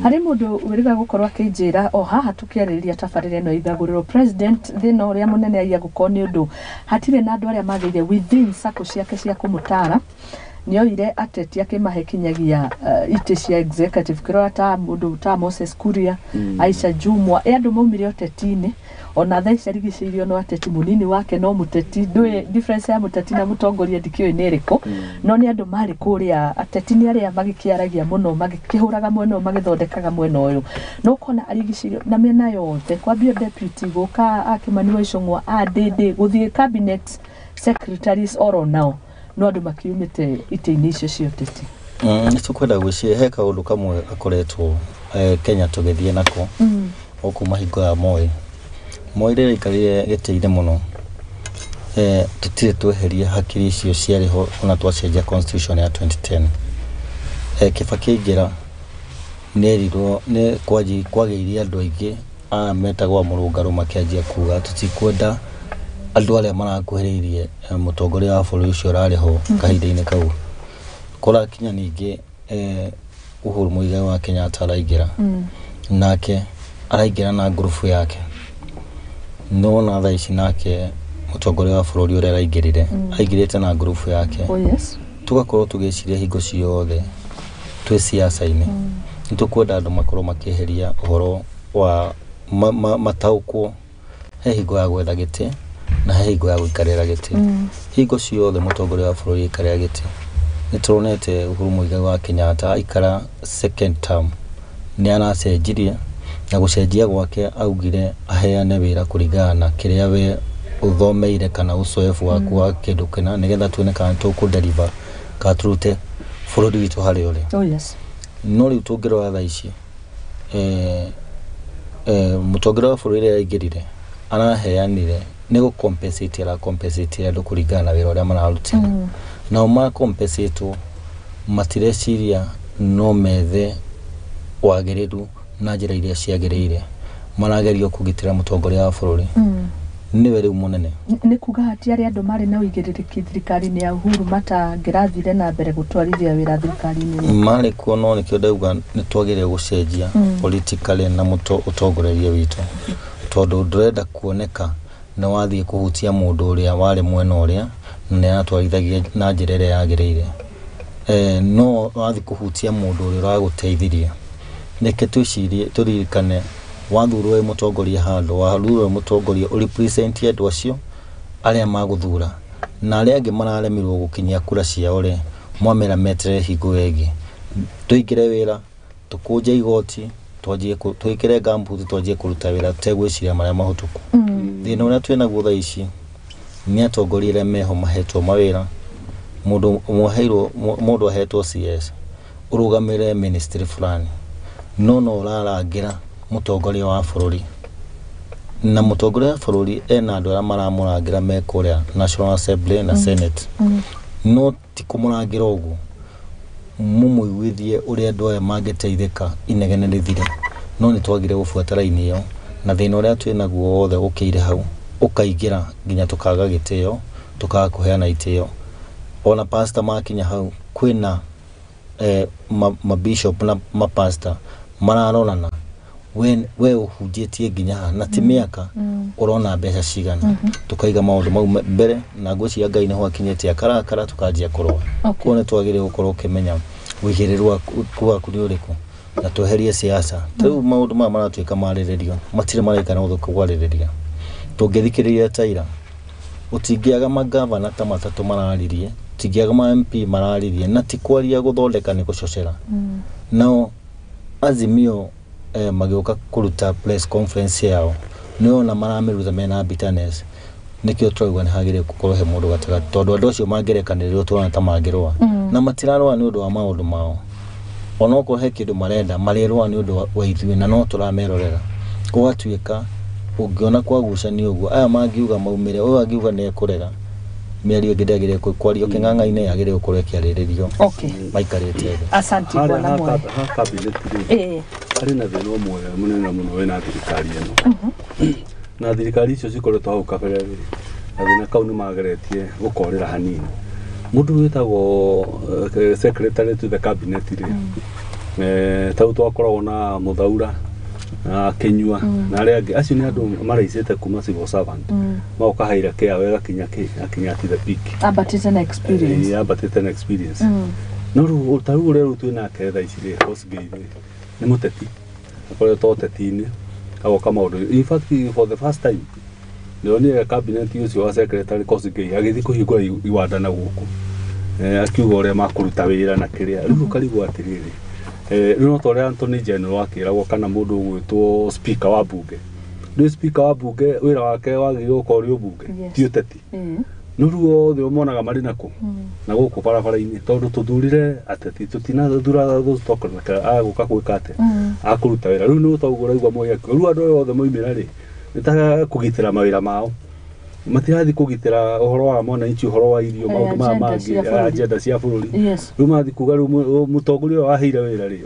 Harĩ mũndũ wĩrĩga gũkorwo akĩnjĩra o haha tũkĩarĩrĩria tabarĩra ĩno ithagũrĩrwo president, thĩna ũrĩa mũnene aiya gũkorwo nĩ ũndũ hatirĩ na andũ arĩa magĩire within circle ciake cia kũmũtara. Nĩoire ateti akĩmahe kinyagia itĩ cia executive. Kĩrora ta mũndũ ta Moses Kuria, Aisha Jumwa, ĩ andũ maumire ũteti-inĩ, ona thaa ici arigicĩirio no ateti, mũnini wake no mũteti. Ndũĩ difference ya mũteti na mũtongoria, ndikĩũĩ nĩ ĩrĩkũ, no nĩ andũ marĩ kũrĩa ateti, nĩ arĩa magĩkĩaragia mũno, magĩkĩhũraga mwena ũyũ, magĩthondekaga mwena ũyũ, no ũkona arigicĩirio na mĩena yothe, kwambio deputy gũka akĩmani wa Icũng'wa, ADD, gũthiĩ cabinet secretaries, oro nao no andũ makiumĩte itĩ-inĩ icio cia ũteti. Nĩ tũkwenda gwĩciria he kaũndũ kamwe gakoretwo Kenya tũgĩthiĩ nako o kuma hingo ya Moi. Moi rĩrĩa aikarire gĩtĩ-inĩ mũno, tũtirĩ tweheria hakiri icio ciarĩ ho ona twacenjia constitution ya 2010. Kibaki aingĩra nĩerirwo nĩ kwagĩire andũ aingĩ aya metagwo mũrũngarũ makĩanjia kuga tũtikwenda andũ arĩa marakuhĩrĩirie mũtongoria wa bũrũri ũcio ũrarĩ ho kahinda-inĩ kau. Kũrakinya ningĩ Uhuru Muigai wa Kenyatta araingĩra, nake araingĩra na ngurubu yake. Nĩwona thaa ici nake mũtongoria wa bũrũri ũrĩa araingĩrire, aingĩrĩte na ngurubu yake. Oh yes. Tugakorwo tũgĩciria hingo ciothe twĩ siasa-inĩ nĩ tũkwenda andũ makorwo makĩeheria ũhoro wa mataũkwo he hingo ya gwetha gĩtĩ na he hingo ya gũikarĩra gĩtĩ. Hingo ciothe mũtongoria wa bũrũri aikarĩra gĩtĩ, nĩ tũronete Uhuru Muigai wa Kenyatta aikara second term nĩ aracenjirie, na gũcenjia gwake augire aheane wĩra kũringana na kĩrĩa we ũthomeire kana uzoefu waku wa kĩndũ kĩna, nĩgetha tuone kana tũkũ deliver kana tũrute bũrũri witũ harĩa ũrĩ. Oh yes. No rĩu tũngĩrora thaa ici, mũtongoria wa bũrũri rĩrĩa aingĩrire araheanire nĩ gũ compensate, ara compensate andũ kũringana na wĩra ũrĩa mararutire. Nao ma compensate matireciria no methe wagĩrĩru na njĩra iria ciagĩrĩire, maragerio kũgitĩra mũtongoria wa bũrũri nĩwe rĩu mũnene. Nĩ kuga hatiarĩ andũ marĩ na ũigĩrĩrĩki thirikari-inĩ ya Uhuru matangĩrathire na mbere gũtwarithia wĩra thirikari-inĩ ĩno? Marĩ kuo, no nĩkĩo ndauga nĩ twagĩrĩire gũcenjia politically na ũtongoreria witũ, tondũ ndũrenda kuoneka nĩ wathiĩ kũhutia mũndũ ũrĩa warĩ mwena ũrĩa na nĩ aratwarithagia na njĩra ĩrĩa yagĩrĩire, no wathiĩ kũhutia mũndũ ũrĩa ũragũteithirie. Reke twĩcirie, tũririkane wathurwo wĩ mũtongoria handũ, wathurwo wĩ mũtongoria ũrepresent andũ acio arĩa magũthura, na arĩa angĩ mararemirwo gũkinyia kura ciao rĩ, mwamera meterere hingo ĩngĩ. Tũingĩre wĩra, tũkũnje igoti, twanjie twĩkĩre gumboot, twanjie kũruta wĩra tũtegwĩciria marĩa mahĩtũku. Thĩna ũrĩa twĩnaguo thaa ici nĩ atongoria arĩa meho mahetwo mawĩra. Mũndũ ũmwe aheirwo, mũndũ ahetwo CS ũrũgamĩrĩre ministry fulani, no no ũrarangĩra mũtongoria wa bũrũri, na mũtongoria wa bũrũri ena andũ arĩa maramũrangĩra me kũrĩa National Assembly na Senate. No ti kũmũrangĩra ũguo, mũmũiguithie ũrĩa andũ aya mangĩteithĩka inegene rĩthire. No nĩ twagire gũbuata raini ĩyo, na thĩna ũrĩa twĩnaguo wothe ũkĩire hau ũkaingĩra nginya tũkaga gĩtĩo, tũkaga kũheana itĩo. Ona pastor makinya hau kwĩna mabishop na mapastor mararorana, we ũhunjĩtie nginya ha na ti mĩaka ũrona mbeca cigana. Tukaiga maũndũ mau mbere na ngwĩciria Ngai nĩho akinyĩtie akarakara, tukanjia kũrũa. Koguo nĩ twagĩrĩirwo gũkorwo ũkĩmenya ũigĩrĩru waku nĩ ũrĩkũ na tweherie siasa. Rĩu maũndũ maya maratuĩka marĩrĩrio matirĩ maraikara ũthũ kwarĩrĩria. Tũngĩthikĩrĩria Taira, ũtingĩaga magavana ta matatũ mararirie, ũtingĩaga ma MP mararirie, na ti kwaria gũthondeka, nĩ gũcocera. Nao Azimio magĩũka kũruta press conference yao, nĩwona maramĩruta mena bitterness. Nĩkĩo tũrauga nĩ hagĩrĩire gũkorwo he mũndũ gatagatĩ, tondũ andũ acio mangĩrekanĩrĩrwo tũrona ta mangĩrũa, na matirarũa nĩ ũndũ wa maũndũ mao, onokorwo he kĩndũ marenda, marĩrũa nĩ ũndũ wa ithuĩ, na no tũramerorera. Gũgatuĩka ũngĩona kwagucanio ũguo, aya mangiuga maumĩre, ũyũ angiuga nĩ ekũrega, mĩario ĩngĩ ndĩagĩrĩire kwario kĩng'ang'a-inĩ, yagĩrĩire gũkorwo ĩkĩarĩrĩrio maikarĩte thĩ. Asante Harĩa bwana Mwae. ha cabinet rĩ, Harĩ na thĩna ũmwe mũnene mũno wĩna thirikari ĩno. Na thirikari icio cikoretwo hau kabere rĩ, gathĩna kau nĩ mageretie gũkorĩra hanini. Mũndũ wĩtagwo secretary to the cabinet rĩ, tau twakoragwo na Muthaura na Kinyua na arĩa angĩ, acio nĩ andũ maraicĩte kuma civil servant, magoka hierarchy yao ĩgakinya kĩ gakinya to the peak. Ambatĩte na experience. Ambatĩte na experience. No rĩu ta rĩu ũrĩa rĩu twĩ nake thaa ici rĩ, Kosgei rĩ, nĩ mũteti, akoretwo ũteti-inĩ, agoka maũndũ. In fact, for the first time ndĩronire cabinet ũcio wa secretary Kosgei agĩthiĩ kũhingũra iwanda na gũkũ, akiuga ũrĩa makũruta wĩra na kĩrĩa. Rĩu ũkarigwo atĩrĩrĩ, rĩu no ta ũrĩa Anthony General akĩragwo kana mũndũ ũgwĩtwo speaker wa bunge. Rĩu speaker wa bunge wĩra wake wagĩrĩirwo gũkorwo ũrĩ ũbunge, ti ũteti. No rĩu othe ũmonaga marĩ nakũ na gũkũ barabara-inĩ, tondũ tũthurire ateti, tũtinathura agũka gwĩka atĩa, akũruta wĩra. Rĩu nĩ ũtaguo ũraigua Moi akiuga rĩu andũ aya othe moimĩra rĩ, nĩ ta kũgitĩra mawĩra mao, matirathiĩ kũgitĩra ũhoro wa mwananchi, ũhoro wa irio, maũndũ maya mangĩ, agenda cia bũrũri. Rĩu mathiĩ kuga rĩu mũtongoria ũyũ waheire wĩra rĩ,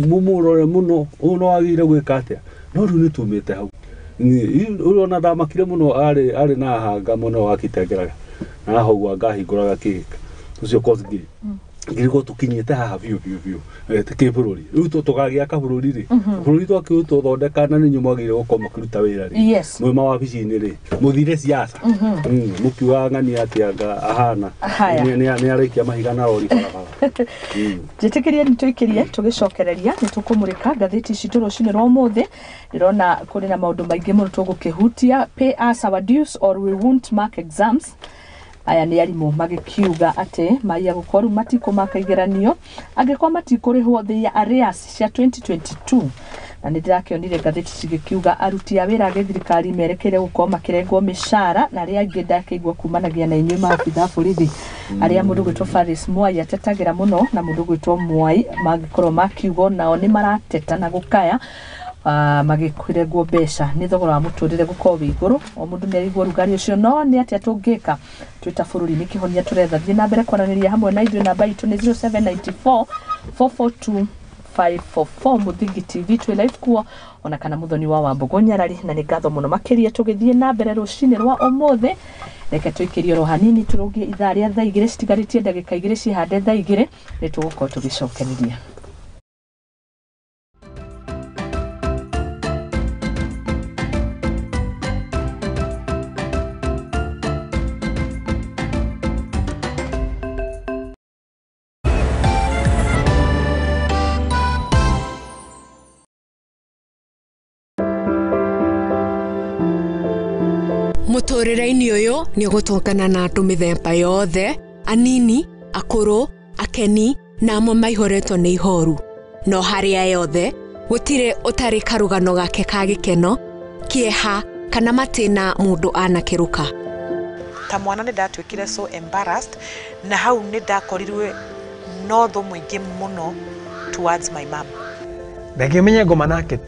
mũmũrore mũno, ũyũ no wagĩrĩire gwĩka atĩa. No rĩu nĩ tumĩte hau. Ũrona ndamakire mũno, arĩ na hanga mũno wa Kitengela na haha ũguo angahingũraga kĩk ũcio Kosgei, ngĩrigwo tũkinyĩte haha biũ biũ biũ kĩbũrũri. Rĩu tũgagĩaka bũrũri rĩ, bũrũri twakĩũthondeka na nĩ inyuĩ mwagĩrĩire gũkorwo mũkĩruta wĩra rĩ, mwĩ mawabici-inĩ rĩ, mũthire siasa mũkiugaga ng'ania atĩa anga ahana nĩ araikia mahiga na rori barabara. Njĩtĩkĩrie nĩ tũikĩrie tũgĩcokereria nĩ tũkũmũrĩka ngathĩti citũ rũcinĩ rwa ũmũthĩ. Ndĩrona kũrĩ na maũndũ maingĩ mũno tũgũkĩhutia. Pay us our dues or we won't mark exams. Aya nĩ arimũ magĩkiuga atĩ maiya gũkorwo rĩu matikũmaka igeranio angĩkorwo matikũrĩhwo the arrears cia 2022. Na nĩ ndĩrakĩonire ngathĩti cigĩkiuga aruti a wĩra a gĩthirikari merekeire gũkorwo makĩrengwo mĩcara, na arĩa angĩ ndakĩigua kumanagia na inyuĩ maabitha a borithi arĩa mũndũ gwĩtwo Faris Mwai atetagĩra mũno, na mũndũ gwĩtwo Mwai mangĩkorwo makiuga nao nĩ marateta na gũkaya magĩkũrengwo mbeca nĩ thogora wa mũtũrĩre gũkorwo wĩ igũrũ. O mũndũ nĩ araigua ũrugarĩ ũcio, no nĩ atĩa tũngĩka twĩ ta bũrũri? Nĩ kĩhonia tũretha. Thiĩ na mbere kwaranĩria hamwe na ithuĩ, namba itũ nĩ 0794 442 544. Mũthingi TV twĩ live kuo, ona kana Mũthoni wa Wambũgũ Nyarari, na nĩ ngatho mũno makĩria. Tũgĩthiĩ na mbere rũcinĩ rwa ũmũthĩ, reke tũikĩrie oro hanini tũrũgie ithaa rĩa thaa 2 citigarĩtie ndagĩka 2 cihande thaa 2, nĩ tũgũkorwo tũgĩcokereria. Mũtũrĩre-inĩ ũyũ nĩ ũgũtũngana na andũ mĩthemba yothe, anini, akũrũ, akeni na amwe maihũrĩtwo nĩ ihoru. No harĩa yothe gũtirĩ ũtarĩ karũgano gake ka gĩkeno, kĩeha kana matĩna mũndũ anakĩrũka. Ta mwana nĩ ndatuĩkire so embarrassed, na hau nĩ ndakorirwe no thũ mũingĩ mũno towards my mom. Ndangĩmenya ngoma nake.